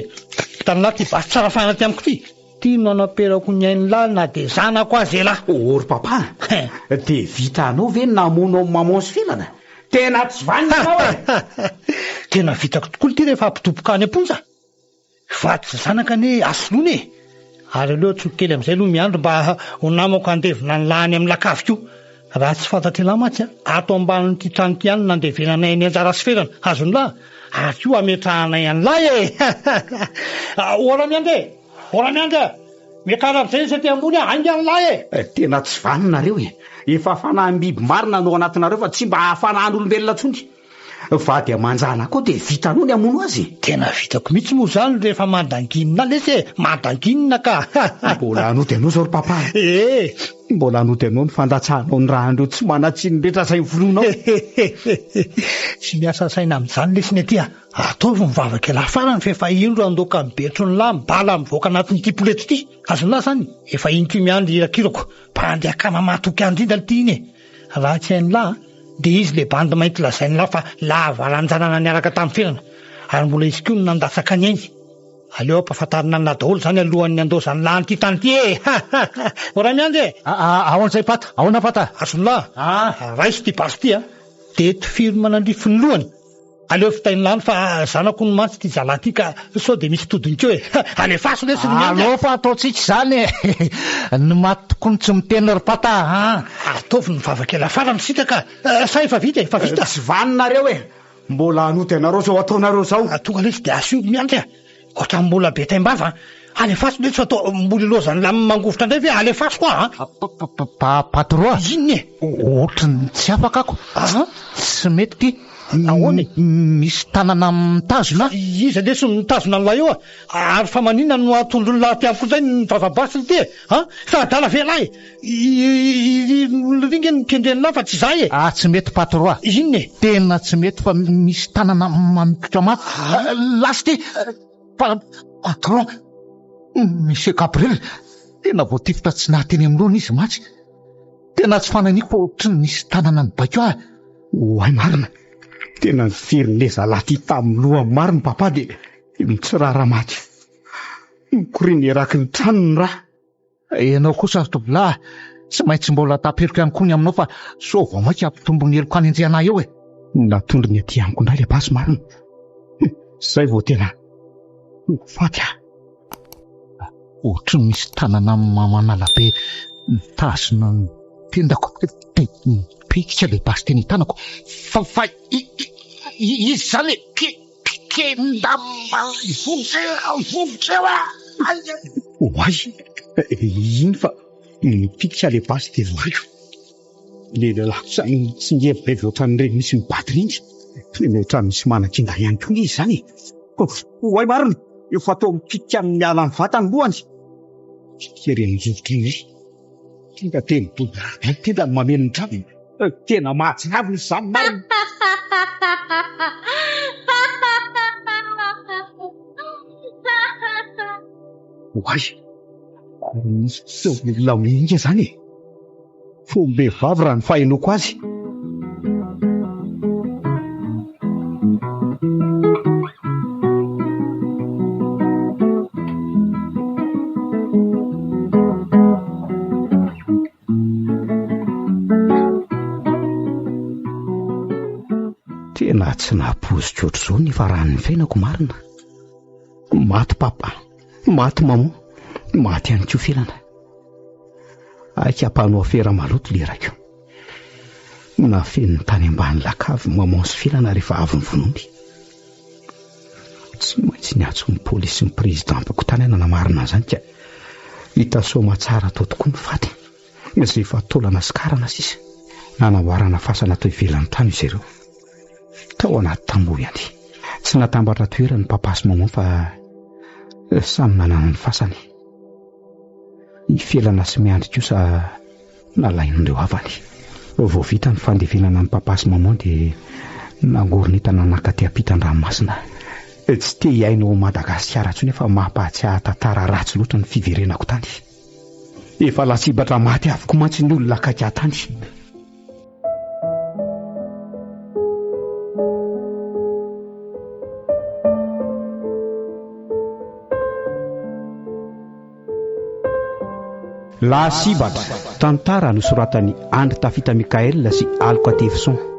Hitan'lah ty basy tsara fahana aty amiko ty. Ty no anaperako ny ain'lah na dia zanako aza elah. Oh ry papa a! Dia vitanao ve ny namono an'i maman sy Felana? Tena tsy vanona ianao e! Tena vitako tokoa ity rehefa hampidoboka any am-ponja. Vady sy zanaka anie asoloina e! Ary aleo antsoiko kely amin'izay aloha miandry mba ho namako handevina an'i lahy any amin'ny lakavy koa. Raha tsy fantatr'ialahy mantsy an, ato ambanin'ity trano ity ihany no nandevenanay an'i Anjara sy Ferana, azon'ilahy? Ary koa hametrahanay an'ilahy e! Ora miandry e! Ora miandry a! Miakara amin'izay izy aty ambony a! Haingana lahy e! Tena tsy vanona nareo e! Efa fanahim-biby marina no ao anatinareo fa tsy mba fanahin'olombelona intsony. Vady aman-janakao dia vitanao ny hamono azy e! Tena vitako mihitsy moa izany rehefa mandanginina lesy e! Mandanginina ka! Mbola hanody anao izao ry papa a! Ee! Mbola hanody anao ny fandatsahanao ny ràn'ireo tsy manan-tsiny rehetra izay novonoinao. Tsy miasa saina amin'izany lesy ny aty a! Ataovy mivavaka elah farany fa efa indro handoaka ny betron'lah ny bala mivoaka anatin'ity poleta ity! Azon'lah izany? Efa inty miandry irakirako! Bandy akama mahatoky ahy indrindra ity iny e! Raha tsy hain'lah dia izy le bandy mainty lazain'lah fa lava ranjanana niaraka tamin'i Felana ary mbola izy koa no nandatsaka ny ainy. Aleo ampafantarina an'lah daholo izany alohan'ny handaozan'lah an'ity tany ity e! Ha ha ha! O Ramiandry e! Ahoana izay Pata? Ahoana Pata? Azon'lah, raiso ity basy ity a! Dia tifiro manandrify ny lohany. Aleo vitainy lany fa zanako hono mantsy ity zalahy ity ka sao dia misy todiny koa e! Alefaso lesy ry miandry a! Aleo fa ataontsika izany e! Ny maty tokoa no tsy miteny ry pata a! Ataovy ny vavaka ela farany sitraka sa efa vita e! Efa vita! Tsy vanona nareo e! Mbola hanody anareo zao ataonareo zao! Tonga lesy dia asio ry miandry a! Ohatran'ny mbola be taim-bava an! Alefaso lesy fa toa mbola ilaozan'ny lamina mangovitra indray ve? Alefaso koa an! Patro a! Inona e? Ohatran'ny tsy afaka ako. Tsy mety ity. Ahoana e? Misy tanana mitazona. Iza lesy no mitazona an'ilay eo a? Ary fa maninona no atondron'ilay aty amiko indray ny vava-basiny ity e? An? Fa adala ve ialahy e? I ry nge no kendren'lah fa tsy izaho e! Ah tsy mety patro a! Inona e? Tena tsy mety fa misy tanana mamikotra mafy. Lasa ity patron Monsieur Gabriel, tena voatifitra tsy nahateny amin'ny lohany izy mantsy. Tena tsy fanahiniako fa ohatry ny nisy tanana nibaiko ahy. Oay marina, tena nifirin'ilay zalahy ity tamin'ny lohany marina papa dia mitsirara maty. Mikoriana eraky ny trano ny rà. Ianao kosa ry tovolahy, tsy maintsy mbola tapiriko ihany koa ny aminao fa sao vao mainka hampitombo ny heloka hanenjehana ahy eo e! Natondrony aty amiko indray ilay basy marina. Izay vao tena ho faty aho. Ohatry ny misy tanana manala be mitazona ny tendako dia mipikitra ilay basy teny an-tanako fa fa iza izany e? Pikendamba vonjeo vonjeo a! Oay! Iny fa nipikitra ilay basy dia voaiko. Ilay lehilahy kosa nitsingery ohatran'ireny misy mibaty ireny. Tena ohatran'ny misy manakinga ihany koa izy izany e! Oay marina! Efa toa mipitika miala ny vatany lohany. Ireny rivotra ireny. Tonga dia nidona be tendany mameno ny trano. Tena mahatsiravina izany marina. Oay! Misy feon'olona mihinga izany e! Feom-behivavy raha ny fahenoako azy. Tena tsy nampoiziko ohatr'izao ny nifaran'ny fiainako marina. Maty papa, maty maman, maty ihany koa Felana. Aika mpanao afera maloto le raiko. Nafeniny tany ambany lakavy maman sy Felana rehefa avy novonoiny. Tsy maintsy niantso ny polisy sy ny président-pokontany aho nanamarina an'izany ka hita soamatsara tao tokoa ny faty. Izay efa taolana sy karana sisa. Nanamboarana fasana tao ivelan'ny trano izy ireo. Tao anaty tamboho ihany. Tsy natambatra toerana ny papa sy maman fa samy nanana ny fasany. I Felana sy Miandry kosa nalain'ireo havany. Vao vita ny fandevenana an'i papa sy maman dia nangoron'entana nankaty ampitan-dranomasina. Tsy te hiaina ao Madagasikara intsony aho fa mampahatsiahy tantara ratsy loatra ny fiverenako tany. Efa lasibatra maty avokoa mantsy ny olona akaiky ahy tany. Lasibatra. Tantara nosoratan'i Andry Tafita Mickaël sy Aloka Tevison.